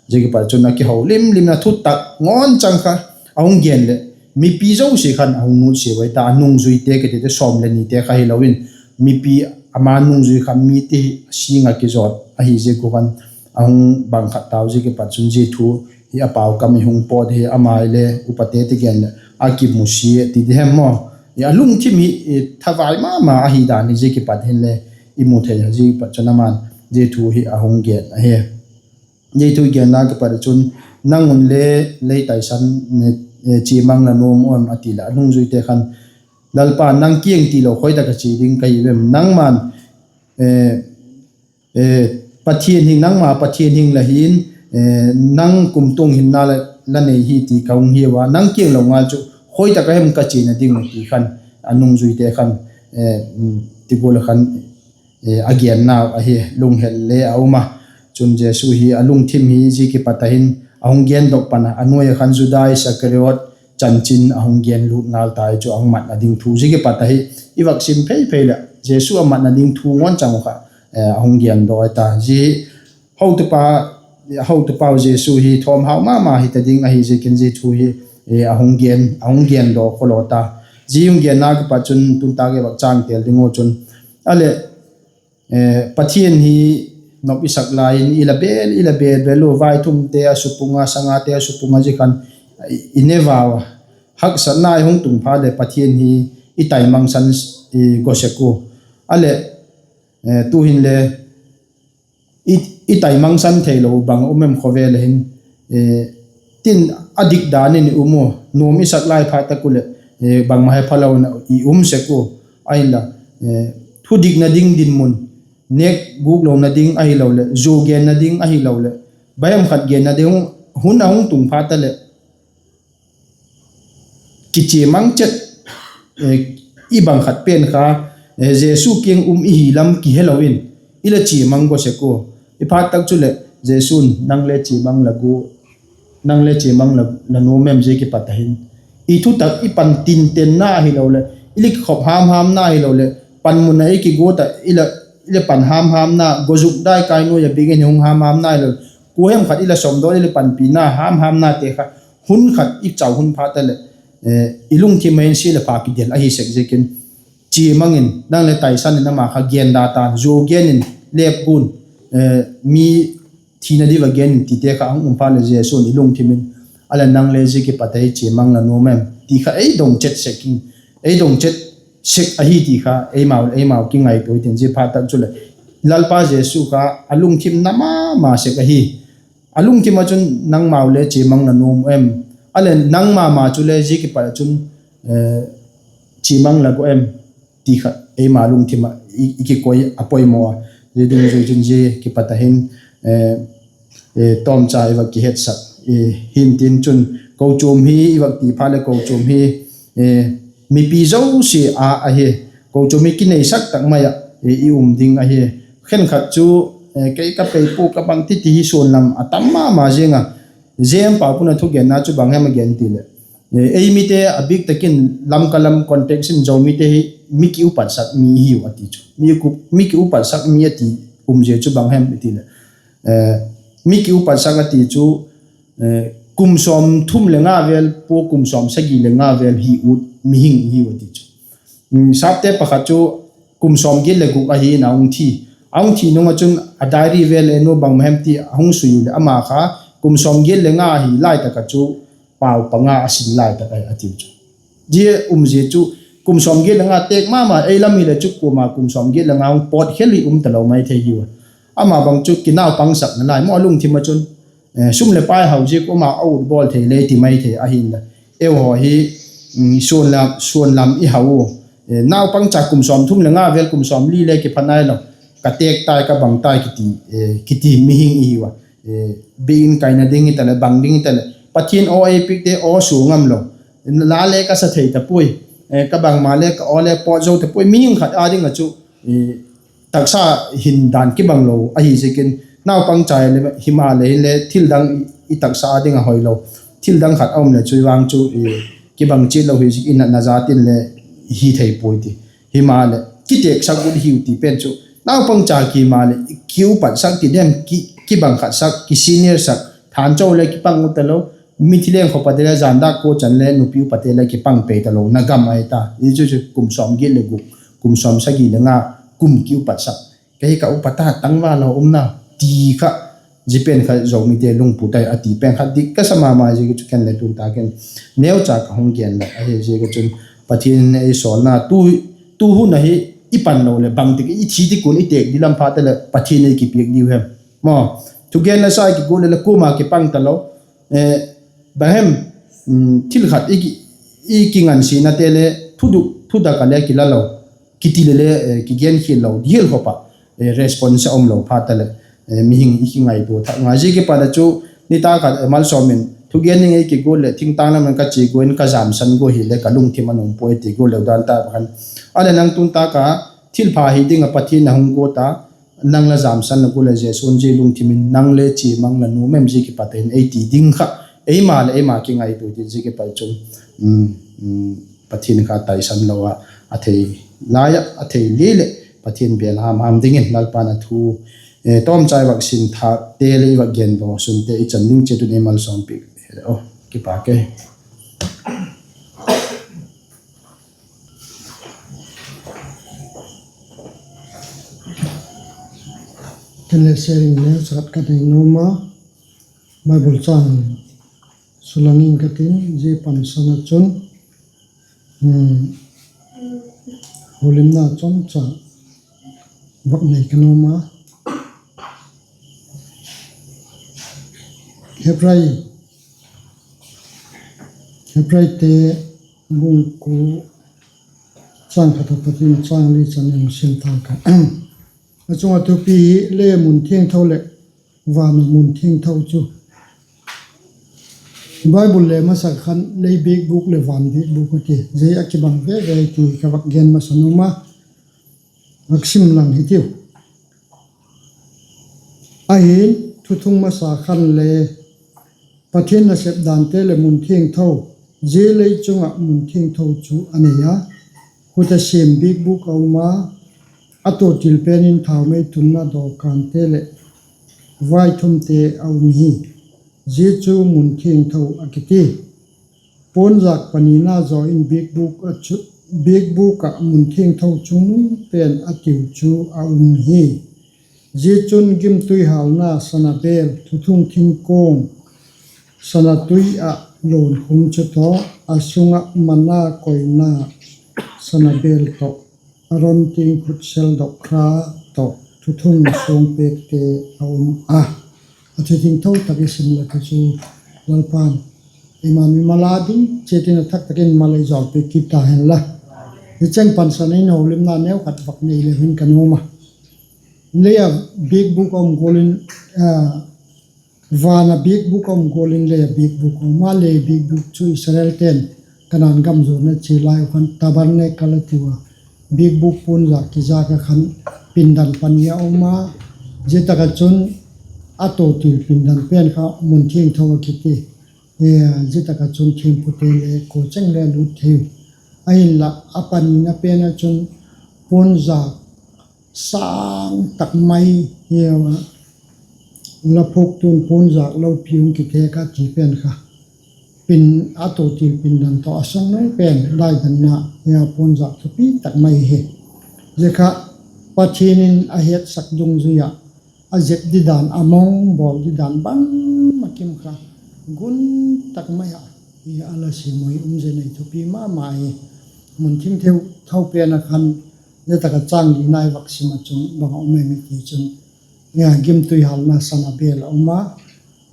Zia kipat chun a kiho lim lim a, thutak ngawn chang kha a hung gen leh mipi zosia khan a hung nutsia uh ahi ta. A nungzuite kiti te sawm le nite kha hilo in, mipi, ama nungzui kha mite sîng ah kizawt ahi ziak u khan a hung bang khat tau. Zia kipat chun zia thu hi a pau kam i hung pawt hi, ama le upate ti gen leh a kimusia ti di hem maw. A lungthim hi thavai ma ma ahi dan hi zia kipat hinle i mu thei a. Zia kipat chun ama'n zia thu hi a hung gen ahi. Zia thu genna kipat ah chun, nang un le lei taisan chia mang la nuam u em a ti leh a nungzuite khan, Lalpa, nang kiang tilo khoi tak ah chia ding ka hi em? Nangma'n Pathian hing, nangma Pathian hing la hi'n, nang kumtuang hinna la nei hi ti ka hung hiu a, nang kiang lo ngal chu khoi tak a hem ka chiana ding uh ti khan a nungzuite khan ti gual a khan a gennau ahi, lunghel le a um a. Chun Jesu hi a lungthim hi zia kipat a hin a hung gendok pan a, a nuai ah khan Juda Iskariot chanchin a hung gen lut ngal tai chu, a hung matna ding thu. Zia kipat ahi, i vak sim phei phei leh Jesu a matna ding thu ngawn chang uh kha a hung gendaw ta. Zia hi hotupau Jesu hi thawmhau ma ma hita ding ahi ziakin zia thu hi a hung gendaw khawlaw ta. Zia hung genna kipat chun tun tak i vak châng tel ding uh chun, a leh Pathian hi nop i sak lai in i la bel, i la bel bel u, vaithumte a supung a, sangate a supung a, zia khan i ne vau a, haksatna i hung tung phat leh Pathian hi i taimangsan go sek u. A leh tu'hin le i taimangsan theilo bang um em khawvel a hin, tin, a dik dan in i um u, nuam i sak lai phat tak u leh bangma he phalo in i um sek u. Ahinla, thudikna ding dinmun, nêk guklona ding ahiloleh, zuau genna ding ahiloleh, bang hem khat genna ding hun a hung tung phat a leh kichia mang chet, i bang khat pen kha Jesu kiang um i hi lam kihelo in i la chia mang go sek u. I phat tak chuleh Jesu'n, nang le chia mang la gu, nang le chia mang la nuam em? Zia kipat a hin i thutak, i pan tintenna ahiloleh, i la kikhop ham hamna ahiloleh, panmun ah i kiguat ah i la pan ham hamna, gozuk dai kai nuai ah biakin i hung ham hamna ahiloleh, kua hem khat i la sawmdaw, i la panpina ham hamnate kha, hun khat i chau hun phat a leh i lungthim ah hin sia leh pha kidel ahi sek ziakin, chia mang in, nang le taisan in, ama kha genda ta'n, zuau gen in, lep guan, mi thina diu a gen in tite kha a hung um phat leh Jesu'n i lungthim in, a leh, nang le zia kipat a hi chia mang la nuam em? ti kha ei dong chet sek in, ei dong chet sek ahi ti kha eimau, eimau kingaitua i tin. Zia phat tak chuleh Lalpa Jesu kha a lungthim na ma ma sek ahi. A lungthim ah chun, nangmau le chia mang la nuam em? A leh nangma ma chule zia kipat ah chun chia mang la gu em? ti kha eima lungthim ah i kikoi a poimaw a. Zia dungzui chun zia kipat a hin tawmcha i va kihetsak hintin chun, kochuam hi i va ti phat leh kochuam hi mipi zosia a ahi. Kochuam hi kineisak tak mai ah i um ding ahi. Khenkhat chu, kei ka pei pua, ka bang ti ti hi suan lam a tam ma ma ziang a. Zia Paupu'n a thugenna chu bang hem a gen ti leh, ei mite a bik tak in Lamka lam context in Zomite hi mi kiupatsak mi hiu a ti chu. Mi kiupatsak mi a ti umzia chu bang hem i ti leh, mi kiupatsak a ti chu kum sawmthum le nga vel pua kum sawmsagi le nga vel hi ut mihing hiu a ti chu. Sapte pakhat chu kum sawmgiat leh guk ahi in a hung thi. A hung thi nung ah chun a diary vel en u, bangma hem ti a hung sui u leh, ama kha kum sawmgiat le nga hi lai tak ah chu pau panga a sin lai tak ahi a tiu chu. Zia umzia chu kum sawmgiat le nga têk ma ma, ei lam hileh chu kuama kum sawmgiat le nga hung pawt khel hi um talo mai thei hiu a. Ama bang chu kinaupangsak nalai maw a lungthim ah chun, Sum leh pai hau ziak um a, a ut bawl thei le ti mai thei ahinla, eihaw hi suan lam i hau u. Naupangcha kum sawmthum leh nga vel, kum sawmli le kipha nailo, ka têk tai, ka bang tai kiti mihing i hiu a. Biakin kaina ding hitaleh, bang ding hitaleh, Pathian aw ei piakte aw sua ngamlo. La le ka sa thei ta puai, ka bangma le ka aw le pawt zo ta puai, mihing khat â ding ah chu taksa hin dan kibang lo ahi ziakin, naupangcha le himaleh hinle thil dang i taksa â ding a hoilo, thil dang khat a um leh chu i vang chu kibang chiat lo hi ziakin, na zat in le hi thei puai ti. Himaleh kitêksak ut hiu ti pen chu, naupangcha ki maleh kiupatsak ti dem, kibang khatsak, kiseniorsak, thancho le kipang u talo, mithi leng khawpate le, zan dâk kua chan le nupi upate le kipang pei talo na gam ahi ta. Zia chu chu kum sawmgiat leh guk, kum sawmsagi leh nga, kum kiupatsak, ka hi ka upa ta, tangval a um na ti kha, zia pen kha Zomite lungput ahi a ti pen kha dik ka sa ma ma ziak a chu ken le tun tak in neucha ka hung gen leh ahi ziak a chun, Pathian in ei sawlna tu hun ahi, i pan lo leh bang tik i thi tik un i têk di lam phat leh Pathian ei kipiak diu hem? Maw, thugen la sa i kiguat leh le kuama kipang talo, bang hem, thil khat i kingansianate le thudak a le kila lo, kiti leh le kigenkhial lo, hial khawp ah response a um lo phat leh mihing i kingaitua thak ngai. Zia kipat a chu nitâk khat Malsawm in thugen ding ei kiguat leh thingtâng lam in ka chia guan, ka zamsan gua hile ka lungthim a nuam puai ti guat leu dan tak khan, a leh nang tun tak a thilpha hi ding ah Pathian a hung guat a, nang la zamsan la guat leh Jesu'n zia lungthim in nang le chia mang la nuam em? Zia kipat in ei ti ding kha, eima leh eima kingaitua ti. Zia kipat chun Pathian kha taisan lo ah, a thei lai ah a thei le leh Pathian bêl ham ham dingin Lalpa'n a thu tawmchai vak sim thâkte leh i vak gen daw sunte i chan ding chiat un ei malsawmpiak. Kipak e. Ken le sharing neu khat ka nei nuam a, Bible châng sulang ing ka tin, zia pansan ah chun holimna chomcha vak nei ka nuam a. Hebrai, Hebraite bung kua, châng khat apat in châng li chan in sim tang ka. A chung ah thupi hi le mun thiangtho leh van a mun thiangtho chu, Bible le masak khan lei biakbûk leh van biakbûk a ti, zia a kibang veve ti ka vak gen masa nuam a, vak sim lang hitiu. Ahi'n, thuthung masa khan le Pathian nasep dante leh mun thiangtho, zia lei chung ah mun thiangtho chu a nei a, khut a siam biakbûk a um a, a tuatil pen in thaumei tunna dawkante leh vaithumte a um hi. Zia chu mun thiangtho a kiti. Puanzak panina zaw in biakbûk ah mun thiangtho chungnung pen a tiu chu a um hi. Zia chun gimtui hâlna sana bêl, thuthung thingkuang, sana tui ah luankhum chu tawh, a sung ah manna koina sana bêl tawh, Aron tiang khutsel dokkha tawh thuthung suangpêkte a um a. A thu thiangtho tak i sim leh ka chu Lalpa'n eima mimal a ding chiat in a thak tak in mal ei jawlpiak kit ta hen la. Hi cheng pansan in holimna neu khat vak nei leu hin ka nuam a. Lei a biakbûk a um gual in, van a biakbûk a um gual in lei a biakbûk a um a. Lei biakbûk chu Israelte'n Kanaan gam zuanna chia lai uh khan tabernacle a tiu a, biakbûk puanzak kizak ah khan pindan pani a um a. Zia tak ah chun a tuatil pindan pen kha mun thiangtho a kiti. Zia tak ah chun thiampute le kua cheng le lût thei uh. Ahinla a panina pen ah chun puanzak sâng tak mai, la phuaktu'n puanzak lopi hung kithêk a ti pen kha, a tuatil pindan tawh a sung nung pen daidanna, puanzak thupi tak mai hi. Zia kha Pathian in a hetsak dungzui ah a zep didan, a mawng bawl didan bangma kim kha, gun tak mai ah a la siam uh hi um zia nei thupi ma ma hi. Mun thiangtho pen ah khan, zia tak ah châng lina i vak sim ah chun bang a um em i ti chun, gimtui hâlna sana bêl a um a,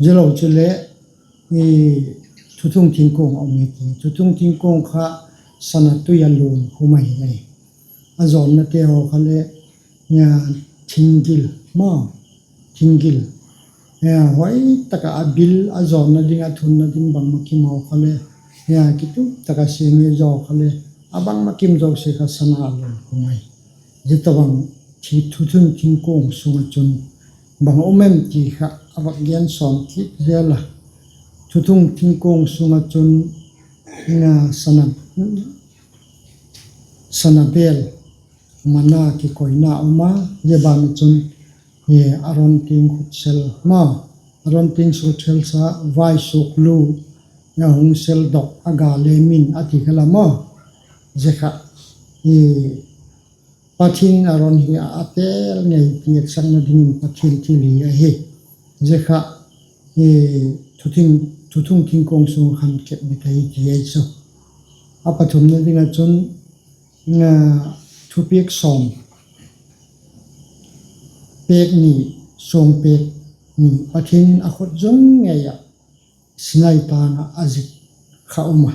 Zia lo chuleh, thuthung thingkuang a um hi ti, thuthung thingkuang kha sana tui a luang khum ahi. A zawnnate haw kha leh, thinggil maw, thinggil, hoi tak ah a bil a zawnna ding, a thunna ding bangma kim haw kha leh, kitup tak a seng hi zaw kha leh, a bangma kim zosia kha sana a luang khum ahi. Zia tawhbang thuthung thingkuang sung ah chun bang um em ti kha a vak gen sawm kit zel a. Thuthung thingkuang sung ah chun sana bêl, mana kikoina um a, zia ban ah chun Aron tiang khutsel ma, Aron tiang suksel sa, vaisuaklu, a hung sel dok a ga le min a ti kha la maw. Zia kha Pathian in Aron hi a tel ngei ti etsakna dingin Pathian thil hi ahi. Zia kha thuthung thingkuang sung ah khan kep bit ahi ti ahi chu. A pathumna ding ah chun thupiak sawm pêk ni, suang pêk ni Pathian in a khut zung ngei ah Sinai tâng ah a zik kha um a.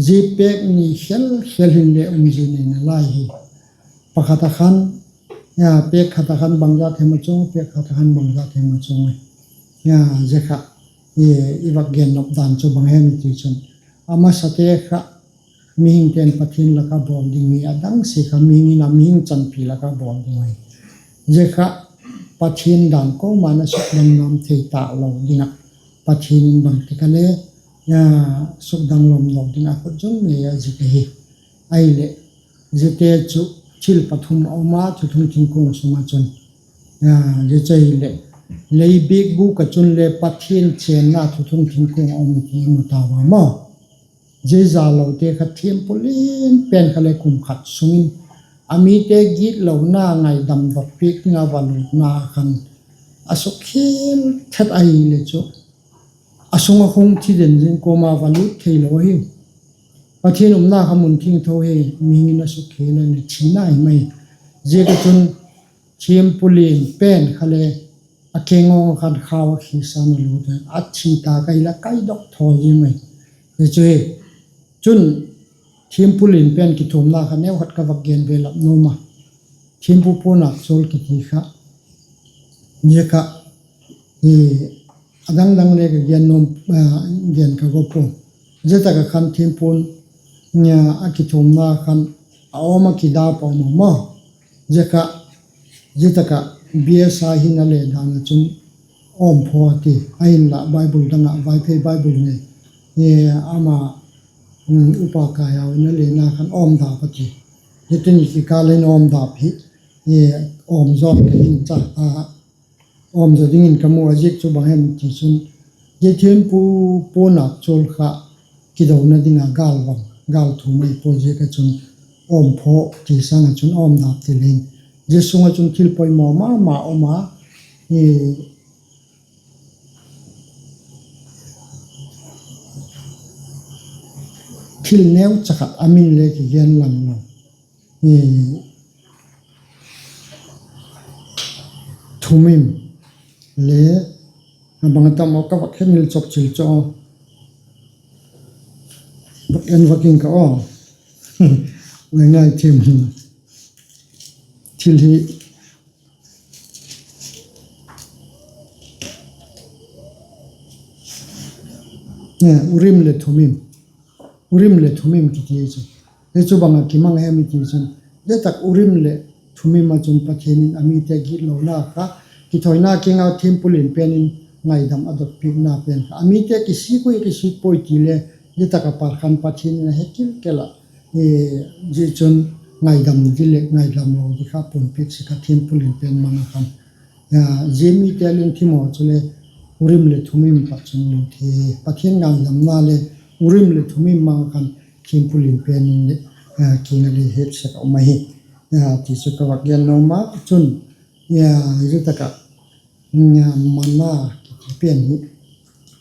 Zia pêk ni khel khel hin le um zia nei nalai hi. Pakhat ah khan, pêk khat ah khan bangzat hem a chung, pêk khat ah khan bangzat hem a chung. Zia kha i vak gen nop dan chu bang hem i ti chun, a masate kha mihingte'n Pathian lak ah bawl ding hi, a dang sia kha mihing in a mihing chanpi lak ah bawl ding hi. Zia kha Pathian dan kuama'n a sukdang nuam thei talo ding ah, Pathian in bangtik a le sukdang nuam lo ding ah a khut zung ngei a zik ahi. Ahileh, ziate chu thil pathum a um a, thuthung thingkuang sung ah chun. Zia chu ahileh, lei biakbûk ah chun le Pathian chênna thuthung thingkuang a um ti i mu ta ua maw. Zia zalote kha thiampu lian pen kha le kum khat sung in a mite gitlona ngaidam dot piak ding a va lûtna khan a sukkhial thet ahileh chu, a sung ah hung thi den zing kuama va lût theilo ahiu. Pathian umna kha mun thiangtho hi, mihing in a sukkhial a le thina hi mai. Ziak ah chun thiampu lian pen kha le a kengawng ah khan khau a khisan a lût a, a thi ta kha hile kaidok thaw zing mai. Hi chu hi, chun thiampu lian pen kithuamna kha neukhat ka vak gen ve lap nuam a. Thiampu puanâk chawl kiti kha, zia kha a dang dang le ka gen nuam, gen ka gawp ua. Zia tak ah khan thiampu'n a kithuamna khan a awm a kidap a um a maw. Zia kha, zia tak ah biasa hin a le dan ah chun awmphaw a ti. Ahinla Bible dang ah, Vaiphei Bible nei, ama, upa Kaiau in a lena khan awmdap a ti. Zia tuni kikâl in awmdap hi, awm zaw ka hin cha a, awm zaw dingin ka mu a, ziak chu bang hem ti chun, zia thiampu puanâk chawl kha kidona ding a gâl vang, gâl thum ahi pua ziak ah chun, awmphaw ti sâng ah chun awmdap ti leng. Zia sung ah chun thil poimaw ma ma um a, thil neucha khat a min le kigen lang lo. Thumim le, a bang a tam aw ka vak hemil chawp chil chu, vak en vak ing ka aw. Ngai thiam, thil hi Urim le Thumim, Urim le Thumim kiti chu, hi chu bang ah kimang hem i ti chun, zia tak Urim leh Thumim ah chun Pathian in a mite gitlona kha, kithoina kiang ah thiampu lian pen in ngaidam a dot piakna pen kha, a mite kisik ui kisik puai ti le, zia tak a pal khan Pathian in a he kilkel ah, zia chun ngaidam di leh ngaidam lo di kha puan piak sek a, thiampu lian pen mang ah khan. Zia mite lungthim haw chule Urim leh Thumim pat chun lut hi. Pathian ngaidamna le Urim leh Thumim mang ah khan thiampu lian pen in leh, kiang a le het sek a um ahi, ti chu ka vak gen nuam a. Chun, zia tak ah, mana kiti pen hi,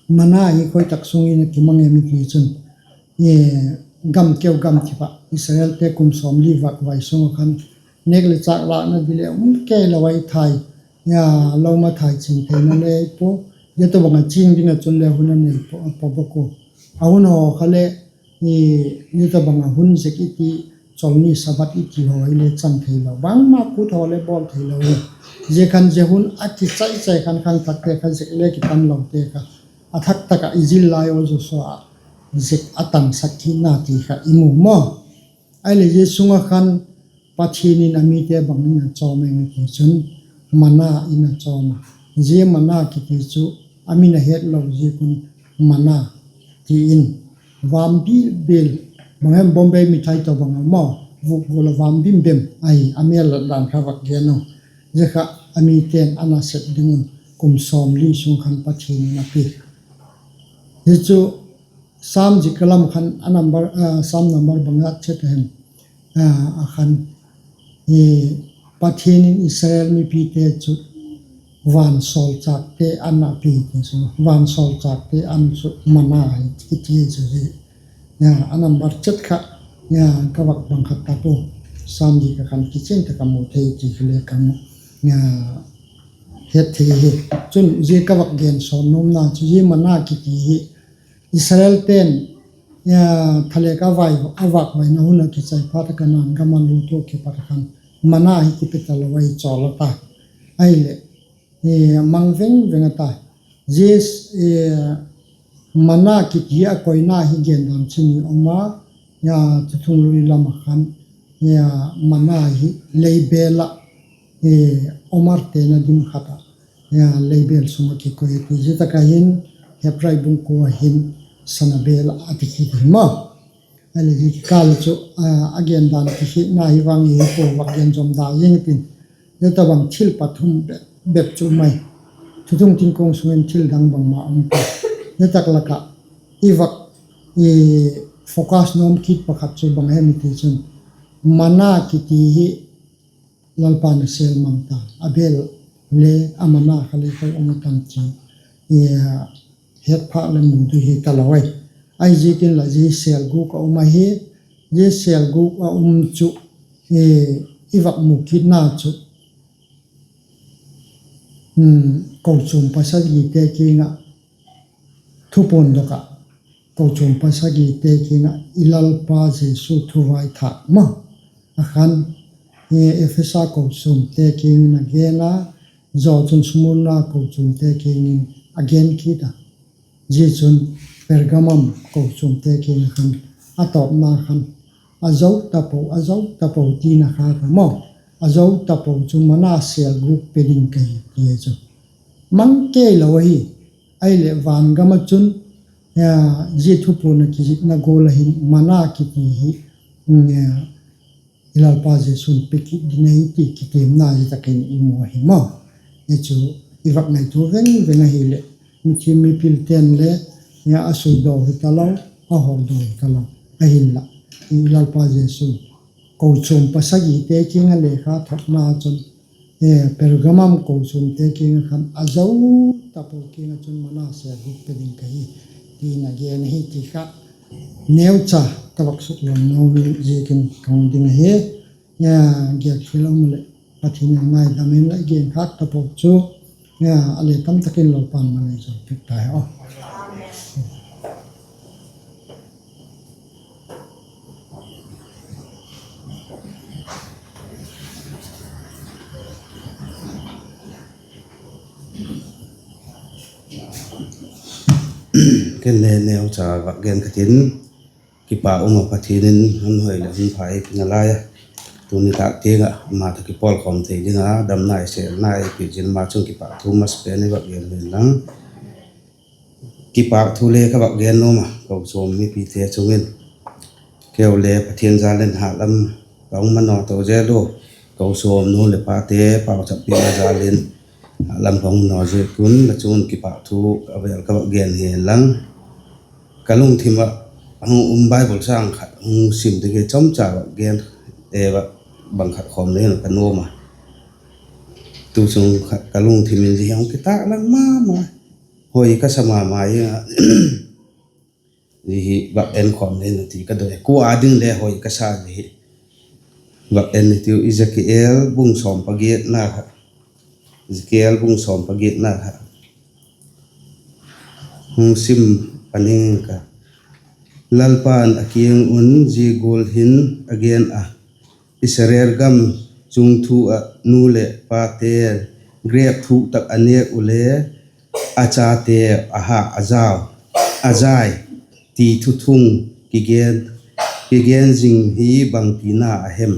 mana hi khoi tak sung in a kimang em i ti chun, gam keu gam thip ah Israelte kum sawmli vak vai sung ah khan nêk leh châk lâkna di leh um kei lo ahi, thai, lo ma thai ching theina le pua, Zia tawhbang a ching ding ah chun le hun a nei pua bawk u. A hun haw kha le, zia tawhbang a hun zek i ti, cholni Sabbath i ti haw hile chang theilo. Bangma kut haw le bawl theilo hi. Zia khan zia hun a kichai chai khan khangthakte kha zek le kitamlote kha a thak tak ah i zil lai u Joshua ah zek a tangsak kitna ti kha i mu maw. Ahileh zia sung ah khan Pathian in a mite bang in a chawm em i ti chun, mana in a chawm a. Zia mana kiti chu a min a hetlo ziak un mana ti in, vam bil bil, bang hem Bombay mithai tawhbang a maw, vuk gual a vam bim bim ahi, a mêl lat dan kha vak gen u. Zia kha a mite'n a nasep ding un kum sawmli sung khan Pathian in a pia. Hi chu Sam zik ka lam khan a number, Sam number bang a chet a hem, a khan, Pathian in Israel mipite chu vansawlchâkte an a pia ti chu, vansawlchâkte an chu mana hi kiti chu hi. A number chet kha ka vak bang khat ta pua. Sam zik a khan kichian tak a mu thei ti hi le ka mu, het thei hi. Chun zia ka vak gen sawn nuamna chu zia mana kiti hi Israelte'n thale ka a vâkvaina hun a kichai phat a Kanaan gam a lut ua kipat a khan mana hi kipe talo ahi chawl a ta. Ahileh mang veng veng a ta. Zia mana kiti a koina hi gendan chi ni um a, Thuthunglui lam a khan mana hi leibêl ah, omarte na dim khat ah, leibêl sung ah kikoi a ti. Zia tak a hin Hebrai bung kua a hin sana bêl ah a ti kit hi maw. Ahileh hi kikâl chu a gendan kikitna hi vang hi pua, vak gen zom da zing tin. Zia tawhbang thil pathum bep chu mai. Thuthung tingkuang sung in thil dang bangma um pua. Zia tak lak ah i vak focus nuam kit pakhat chu bang hem i ti chun, mana kiti hi Lalpa'n a sêl mang ta a, bêl le a mana kha le khoi um a tam ti het phâk leh mu ding hi talo ai. Ahiziakin la zia sêl gûk a um ahi. Zia sêl gûk a um chu i vak mu kitna chu kochuam pasagite kiang ah, Thupuan dok ah, kochuam pasagite kiang ah i Lalpa Jesu thu vaithâk ma a khan, Ephesa kochuamte kiang in a gen a, zia chun Smurna kochuamte kiang in a gen kit a, zia chun Pergamum kochuamte kiang ah khan a tawpna khan, a zo tapo, a zo tapo tina kha ka maw, a zo tapo chu mana sêl gûk pe ding ka hi ti chu mang kei lo ahi. Ahileh van gam ah chun zia Thupuan a kizikna gual a hin mana kiti hi i Lalpa Jesu'n pe kit ding ahi ti kitiamna zia tak in i mu ahi maw. Hi chu i vak ngaitua veng veng ahileh, mithiam mipilte'n le a suidaw hi talo, a hawldaw hi talo. Ahinla, i Lalpa Jesu'n kochuam pasagite kiang ah lekha thotna chun, Pergamum kochuamte kiang ah khan a zo tapo kiang ah chun mana sêl gûk pe ding ka hi, ti'n a gen ahi ti kha neucha ka vak suklam nuam ziakin ka hung ding ahi. Giak khial um leh Pathian in ngaidam in la gen khat tapo chu a le tam tak in Lalpa'n malei zo piak ta hen aw. Ken le neucha vak gen ka tin, kipak um ah Pathian in hun hoi leh hun pha ei pe nalai a, tuni tâk tiang ah ama tawh kipawlkhawm thei ding a damna, sêlna ei piak ziakin ama chung kipakthu masapen i vak gen inlang, kipakthu le ka vak gen nuam a, kochuam mipite chung in. Keu le Pathian jâl in hâtlam ka hung manaw to zel ua, kochuam nu leh pate pauchappiakna jâl in hâtlam ka hung manaw ziak un, la chung un kipakthu a vêl ka vak gen hi inlang, ka lungthim ah hung um Bible châng khat hung sim ding hi chomcha vak gen, bang khat khawm le hin ka nuam a. Tu chung khat ka lungthim in zia hi hung kitâklang ma ma, hoi ka sa ma ma a, zia hi vak en khawm le hin ti ka doi. Kua â ding le hoi ka sa zia hi vak en i tiu, Ezekiel bung sawm pagiatna kha, Ezekiel bung sawm pagiatna kha hung sim pan ing ka. Lalpa'n a kiang un zia gual hin a gen a: Israel gam chungthu ah nu leh pate'n grep thuk tak a nêk uh le, a chate a ha a zau, a zai, ti thuthung kigen, kigen zing hi bangtina a hem?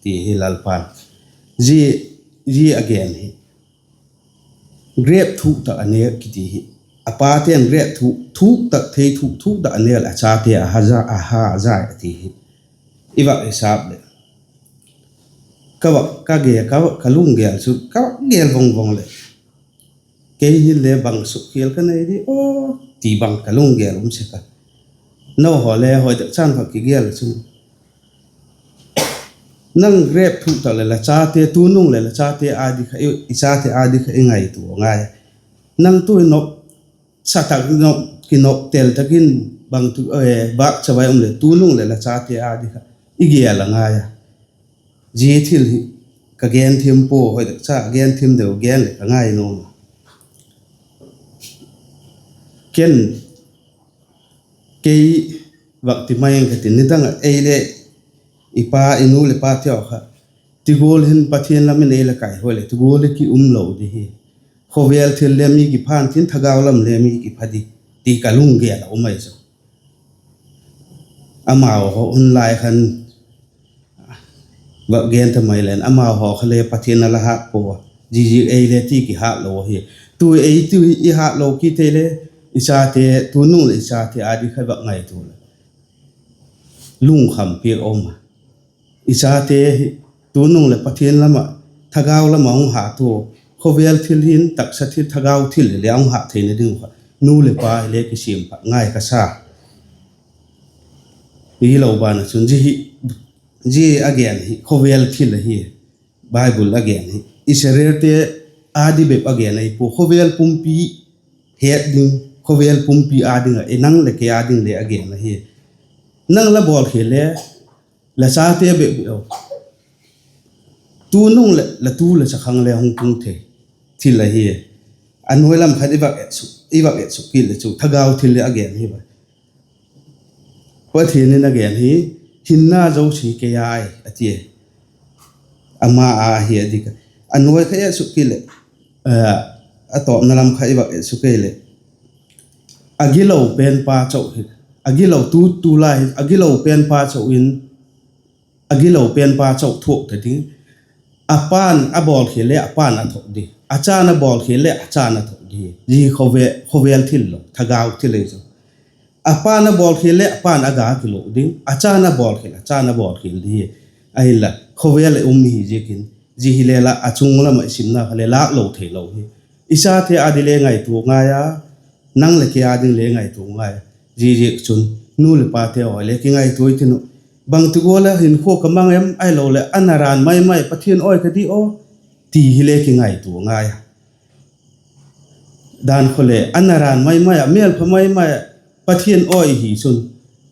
ti hi Lalpa'n, zia, zia a gen hi. Grep thuk tak a nêk kiti hi, a pate'n grep thuk, thuk tak thei thuk, thuk tak a nêk leh a chate a ha a zai a ti hi. I vak hisap leh, ka vak, ka ge, ka vak, ka lunggel chu ka vak gel vang vang leh, kei hin le bang sukkhial ka nei di aw, ti bang ka lunggel um sek a. Nau haw le hoi tak chan vak kigel chun, nang grep thuk tak leh la chate, tunung leh la chate â di kha, i chate â di kha i ngaitua ngai. Nang tu i nop sa tak, nop, kinop tel tak in bang tu, vâk chavai um leh tunung leh la chate â di kha i gel a ngai a. Zia thil hi ka gen thim pua, hoi tak cha gen thim deu gen leh ka ngai nuam a. Ken, kei vak ti mai ing ka tin, nidang ah ei le i pa, i nu leh pate haw kha ti gual hin Pathian lam in ei la kaihuai leh ti gual hi ki um lo di hi. Khawvel thil le mi kipha ntin, thagau lam le mi kipha di, ti ka lunggel a um ai chu. Amau haw hun lai khan vak gen ta mai leng, amau haw kha le Pathian a la hât pua a, ziaziak ei le ti kihât lo ahi. Tu ei tu i hât lo kit ei le, i chate, tunung leh i chate â di kha vak ngaitua leh, lungkham piak a um a. I chate hi tunung leh Pathian lam ah, thagau lam ah hung hât ua, khawvel thil hin taksa thil, thagau thil le hung hât theina ding uh kha nu leh pa hile kisiam phat ngai ka sa. Hilo ban ah chun zia hi, zia a gen hi khawvel thil ahi. Bible a gen hi Israelte â di bep a gen ahi pua, khawvel pumpi het ding, khawvel pumpi â ding ah, i nang leh kei â ding le a gen ahi. Nang la bawlkhial le, la chate bep lo, tunung leh la tu leh chakhang le hung tung thei thil ahi. A nuai lam khat i vak et suk, i vak et suk kit leh chu thagau thil le a gen hi a. Pathian in a gen hi, hinna zosia kei â ahi a ti a. Ama â hi a dik a. A nuai kha et suk kit leh, a tawpna lam kha i vak et suk kei leh, a gilo pen pa chau hi, a gilo tu, tulai hi a gilo pen pa chau in, a gilo pen pa chau thuak ta ding. A pa'n a bawlkhial le a pa'n a thuak di, a cha'n a bawlkhial le a cha'n a thuak di. Zia khawvel thil lo, thagau thil ei chu. A pa'n a bawlkhial le a pa'n a ga kiluk ding, a cha'n a bawlkhial, a cha'n a bawlkhial di hi. Ahinla khawvel a um hi ziakin, zia hile la a chung lam ah i simna kha le lâk lo theilo hi. I chate â di le ngaitua ngai a, nang leh kei â ding le ngaitua ngai a. Ziaziakchun, nu leh pate haw le kingaitua i tin uh, bangti gual a hinkhua ka mang em, ahiloleh a naran mai mai Pathian awi ka di aw, ti hile kingaitua ngai a. Dan khaw le a naran mai mai ah, mêlpha mai mai ah Pathian awi hi chun,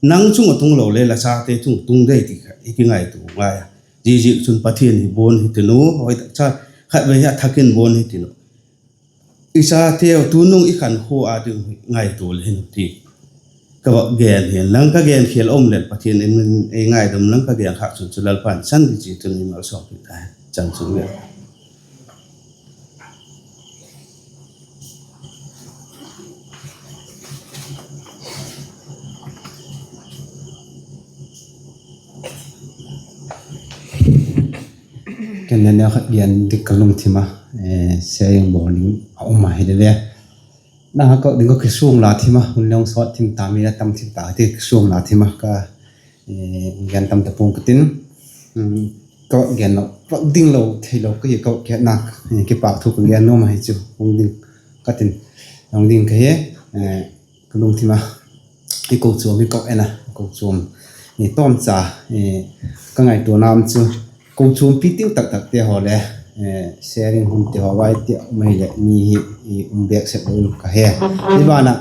nang chung a tung lo le la chate chung tung dei ti kha i kingaitua ngai a. Ziaziakchun Pathian hi buan hi tin u, hoi tak cha, khatvei hi a thak in buan hi tin u. I chateu tunung i khankhua â ding hi ngaitua le hin u ti ka vak gen hin lang, ka genkhial um leh Pathian in ei ngaidam lang, ka gen khâk chun chu Lalpa'n san di chi tun ei malsawmpi ta hen. Chan chung le Ken neu khat gen dik ka lungthim a, sharing bawl ding a um a hile le, na ha ka ding ka kisuang la thim a, hun le hung sawt thim ta, mi la tam thim ta ti kisuang la thim a ka, gen tam ta pua'ng ka tin, ka gen lo vak ding lo theilo ka hi, ka kiatna, kipakthu ka gen nuam ahi chu hung ding ka tin, hung ding ka hi, ka lungthim a, i kochuam hi ka en a, kochuam tawmcha, ka ngaituana um chu, kochuampi ting tak takte haw le sharing hun ti haw vai ti um ahileh mi hi um bêk sek lo in ka he. Hi ban ah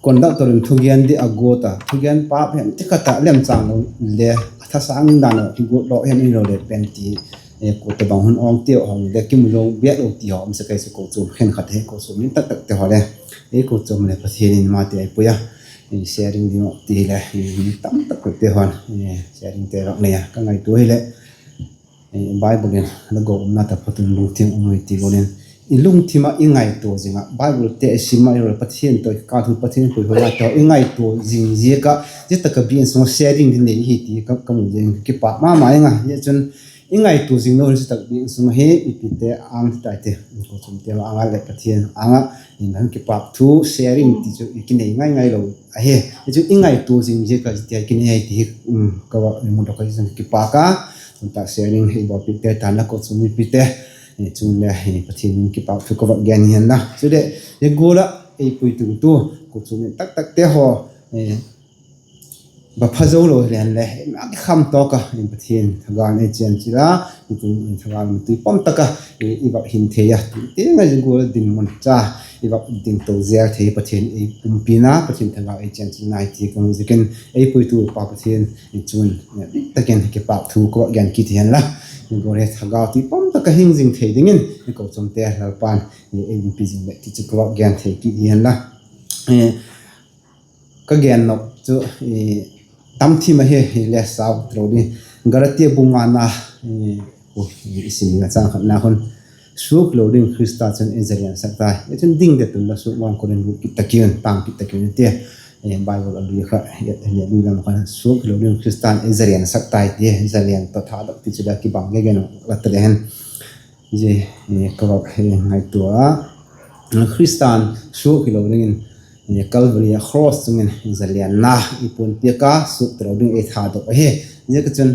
conductor in thugen di a guat a, thugen pap hem ti khat ah lemchang lo le a thasâng dan ah kiguat lo hem, ahiloleh pen ti Kua tobang hun awngte haw le kimu lo biak lo ti haw um sek ahi chu, kochuam khenkhat hi kochuam min tak takte haw le, ei kochuam le Pathian in mate ei pui a, sharing ding ti hileh mi tam tak takte haw'n sharingte vak nei a, ka ngaitua hileh Bible in la go umna taphot un lungthim um ui ti gual in, i lungthim ah i ngaitua zing ah, Biblete i sim ah, i Pathian tawh i kâl thu Pathian puihuai lai tawh i ngaitua zing ziak ah, zia tak ah biakin sung ah sharing ding nei hi ti ka mu ziang, kipâk ma ma ing a. Zia chun i ngaitua zing lo hi zia tak biakin sung ahi, mipite âng ti tai ti, kochuamte âng ah leh Pathian âng ah, i kipâk thu sharing ti chu i kinei ngai ngai lo ahi. Hi chu i ngaitua zing ziak ah zia ti a kinei hi ti hi ka va mudok ahi, zia chun kipâk a. Tun tak sharing hi bawlpite tan la, kochuam mipite chun le Pathian in kipâk thu ka va gen hi hen la. Chuleh, zia gual ah ei puitu tu kochuam min tak takte haw va pha zo lo hileh, a kikham tawk a, Pathian thagau ei chênchil a, i thagau tui pom tak a i va hin thei a, tu tiang a zia gual dinmun cha i va ding to zel thei, Pathian ei umpina, Pathian thagau ei chênchilna hi ti ka mu ziak in, ei puitupa Pathian chun dik tak in kipâk thu ka va gen kit hi hen la. Zia gual hi thagau tui pom tak a hing zing thei dingin i kochuamte Lalpa'n ei umpi zing leh ti chu ka va gen thei kit hi hen la. Ka gen nop chu tam thim ahi, le sau talo ding. Galatia bung ngana i sim a, chang khatna khun, suak hilo ding Khrista chun ei zaliansak tai. Zia chun ding det unla, suak ngawngkol in lut kit ta kiun, tâng kit ta kiun, a ti. Bible a lui kha, lui lam khan suak hilo ding Khrista'n ei zaliansak tai ti, zalian tawh thadok ti chu la kibang gege nung la ta le hen. Zia ka va ngaitua a, Khrista'n suak hilo dingin Calvary a cross chung in zalianna i puan piak a, suak talo ding ei thadok ahi. Ziak a chun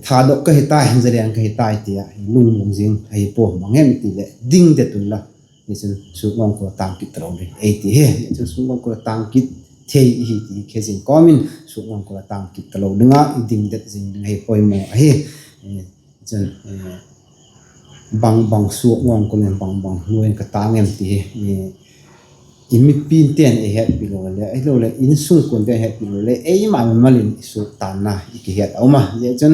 thadok ka hi tai, zalian ka hi tai ti a lungmuang zing ahi pua. Bang hem ti leh, ding det unla, zia chun suak ngawngkol a tâng kit talo ding ei ti hi. Zia chun suak ngawngkol a tâng kit thei i hi ti khe zing kawm in, suak ngawngkol a tâng kit talo ding a i ding det zing ding ahi poimaw ahi. Chun bang bang suak ngawngkol in, bang bang nuai in ka tâng em ti hi i mipite'n ei hetpi lo le, ahiloleh insungkuante'n hetpi lo le, eima mimal in i suak tânna i kihet a um a. Zia chun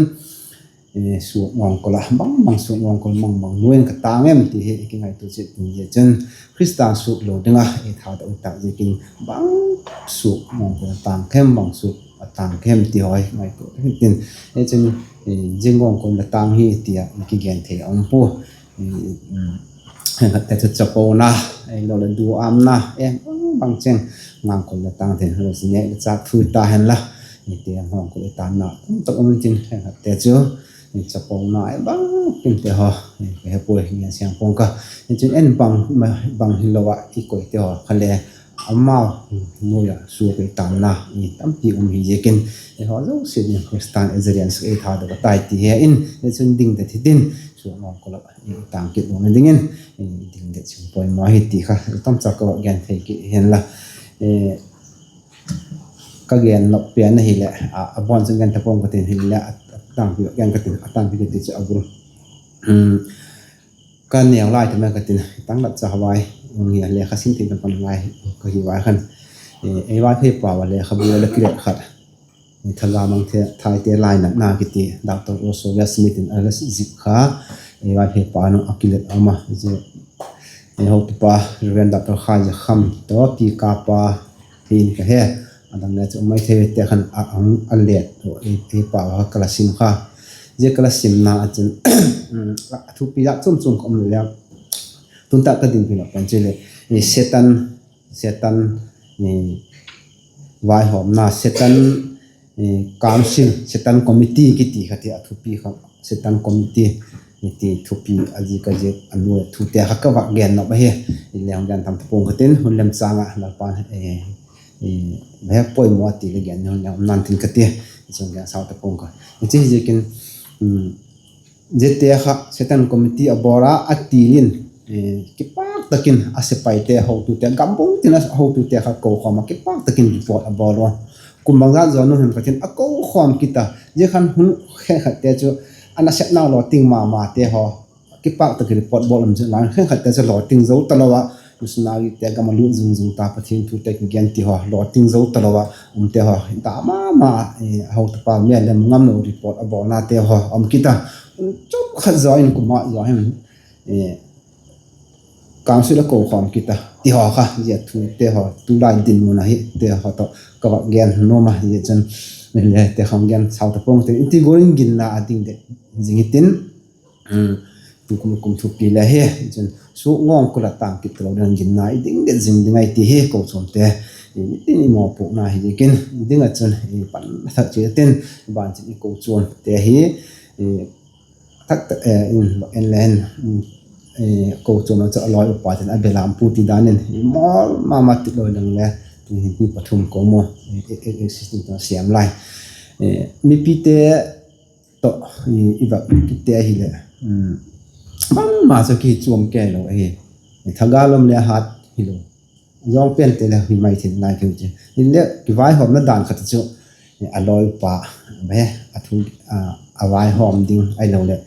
suak ngawngkol a, bang bang suak ngawngkol, bang bang nuai in ka tâng em ti hi i kingaitua chiat ding. Zia chun Khrista'n suak lo ding a ei thadok tak ziakin, bang suak ngawngkol a tâng ka hem, bang suak a tâng ka hem ti haw i ngaitua tak intin, zia chun zia ngawngkol la tâng hi ti a i kigen thei a um pua. Khenkhatte chu chapona, ahiloleh duâmna, e bang bang cheng ngawngkol la tâng thei, nêk le châk thu ta hen la, ti ngawngkol i tânna tam tak um intin, khenkhatte chu chapona, e bang kinte haw ka he puai, ngen siang pua'ng ka. Zia chun en bang, bang hilo ah i koite haw kha le, amau nuai ah suak i tânna tampi um hi ziakin, eihaw zosia ding Khrista'n ei zaliansak, ei thadok a tai ti he in, zia chun ding det hitin, suak ngawngkol a i tâng kit lo na dingin ding det zing poimaw hi ti kha tamcha ka va gen thei kit hen la. Ka gen nop pen ahileh, a bawn chu gen ta pua'ng ka tin, hileh a tângpi gen ka tin, a tângpi ka ti chu a bul ka neu lai ta mai ka tin, tanglat cha vai, ngia lekha sim thei pan lai ka hi vai khan, ei Vaiphei pau a lekhabu la kilet khat, Thagau Mangthaite Lainatna kiti, Doctor Joseph Smith in a la zik kha, ei Vaiphei pau a kilet a um a, hotupa Reverend Doctor Khaizakham tawh Pi Kapa hi in ka he, a dang le chu mai theite khan a hung a let u, ei pau kha ka la sim kha. Zia ka la simna ah chun a thupi zat chuam chuam ka um le, tun tak ka dinpi nop pen chu le, Setan, Setan vaihawmna, Setan Council, Setan Committee kiti kha ti a thupi kha, Setan Committee ti thupi a zik a zik a nuai thute kha ka va gen nop ahi. Inle hung gen tham ta pua'ng ka tin, hun lem châng ah Lalpa'n he poimaw a ti le gen ni hun lem um nan tin ka ti, chun gen sau ta pua'ng ka. Chi ziakin ziate kha Setan Committee a bawl a, a til in, kipâk tak in a sepaite, hotute, gam pum tin a hotute kha kokhawm a, kipâk tak in report a bawl u. Kum bangzat zaw nu hem ka tin a kokhawm kit a, zia khan hun khenkhatte chu a nasepnau lawting ma mate haw, kipâk tak in report bawl um zing lai, khenkhatte chu lawting zo talo ah, missionaryte gam a lut zung zung ta, Pathian thute kigen ti haw lawting zo talo ah umte haw, da ma ma, hotupa mêl lem ngamlo report a bawlnate haw um kit a. chawm khat zaw in kum ah zaw hin, council a ko khawm kit a ti haw kha, zia thute haw tulai dinmun ahi te haw tawh ka va gen nuam a, zia chun le te khawm gen sau ta pawng te in ti gual in ginna a ding det zing hitin, kum, kum thupi le hi chun suak ngawng kul a tâng kit talo ding, ginna i ding det zing ding ahi ti hi kochuamte i mawpuakna hi ziakin ding ah chun pan thak chi tin, ban chin i kochuamte hi tak tak in en le hin, kochuam a chu a lawi upa tin a belam pu ti dan in i mawl ma ma ti lawi dang le, hi pathum ko maw, siam lai mipite tawh i va kite ahileh, bangma chu kichuam kei lo ahi. Thagau lam le hat hilo, zawng pente le hi mai thei nai keu chu. Hinle kivaihawmna dan khat chu a lawi upa, a thu, a vaihawm ding ahiloleh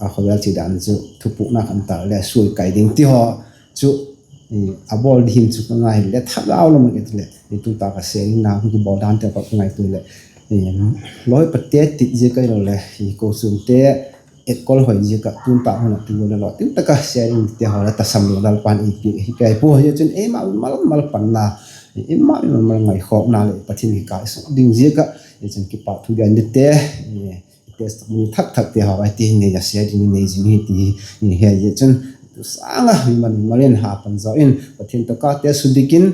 a khawvel chi dan chu thupukna khan ta le suai kai ding ti haw chu a bawl ding hin chu ka ngai hile thagau lam a kit leh tu ta ka sharing na hung kibawl dante ka ngaitua leh, lawi upate tit ziak ahiloleh kochuamte etkol hoi ziak ah tun ta hun a tu le lawi tin tak a sharing te haw le tasam lo Lalpa'n ei piak hi kai pua. Zia chun eima mal mal panna, eima mal mal ngaikhawkna leh Pathian kikâl suk ding ziak ah chun kipak thu gen dingte, testimony thak thakte haw a ti hi nei a share ding nei zing hi ti hi. Zia chun tu sâng a mi mal mal in ha pan zaw in Pathian tawh kâ te su dik in,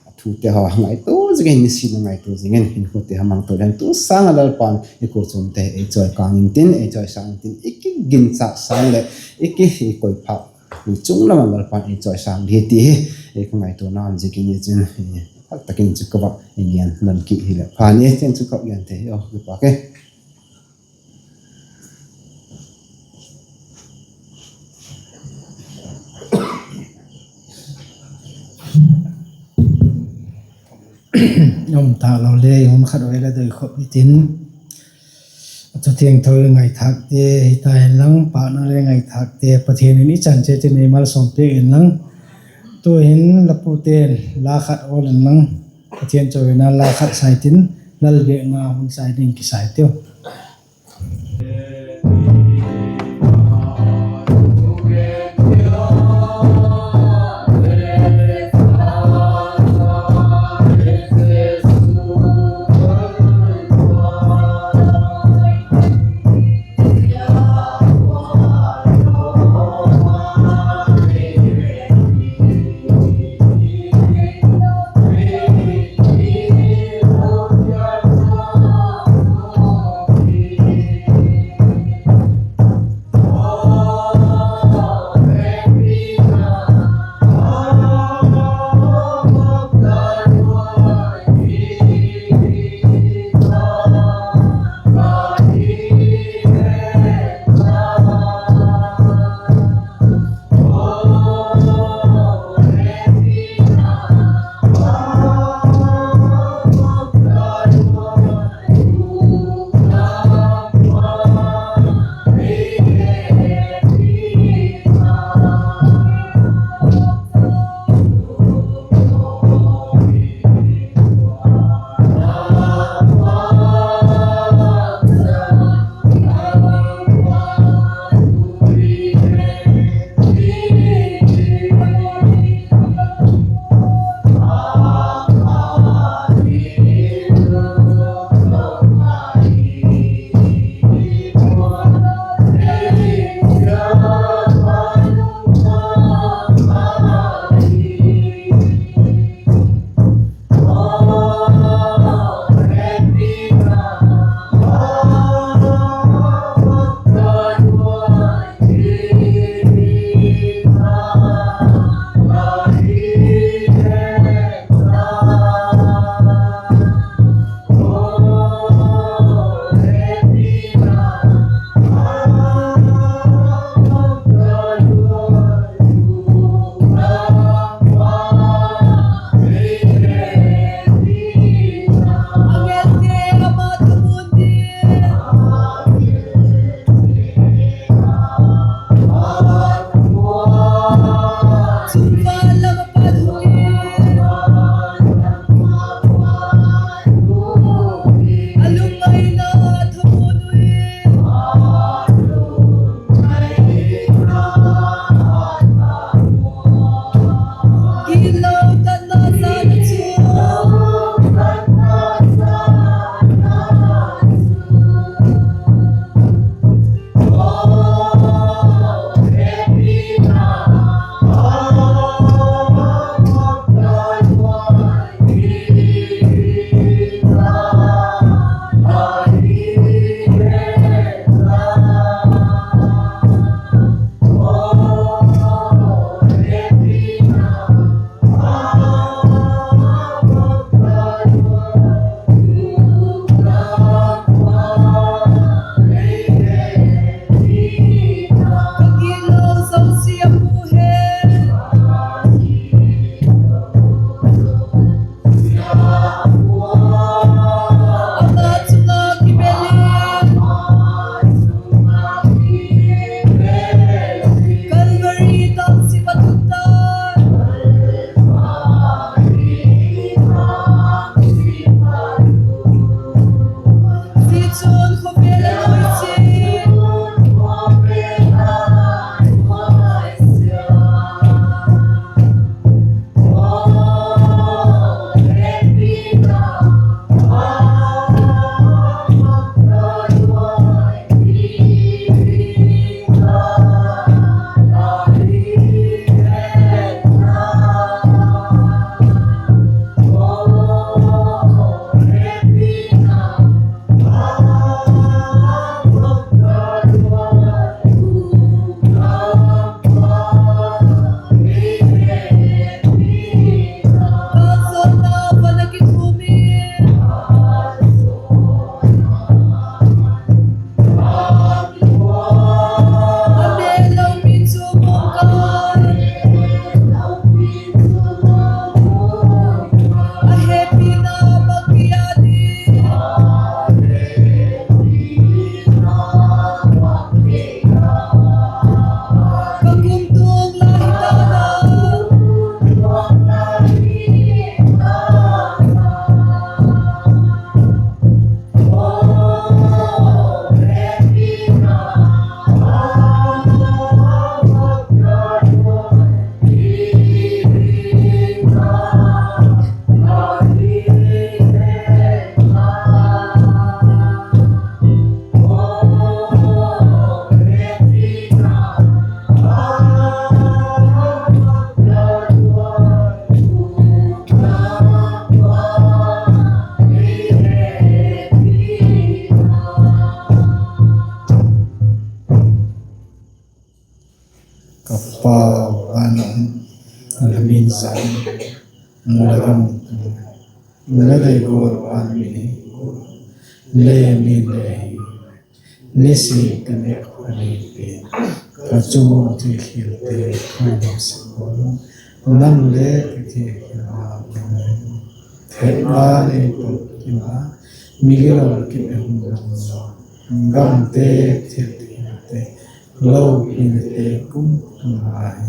a thute haw ngaitua zing in, nisin a ngaitua zing in, hinkhute haw mangto ding tu sâng a Lalpa'n i kochuamte ei chawikâng intin, ei chawisâng intin, i kiginchâk sâng leh i ki, i koiphâk chung lam ah Lalpa'n ei chawisâng ding hi ti hi ka ngaituana um ziakin, zia chun tak tak in chu ka va gen dan kit hileh pha ni, tin chu ka gen thei hi aw, kipak e. Um ta lo le, hun khat vei la doi khop i tin, a thu thiangtho ngaithâkte hita inlang, pâkna le ngaithâkte Pathian in i chan chiat in ei malsawm piak inlang, tu'hin la pute'n la khat awl inlang, Pathian chawina la khat sai tin, lal biakna hun sai ding kisai tiu. Pau, van a um, la min zat in, la gam, la dei gual a mi le mi le hi, nisin ka nêk khua ni pen, ka chung ua thilkhialte khaina sek ua, nang le ka thilkhial a um le, thepna nei pawt kina, migilo kit a hung lam lo, gamte thilkhialte, lopina te kum ngai.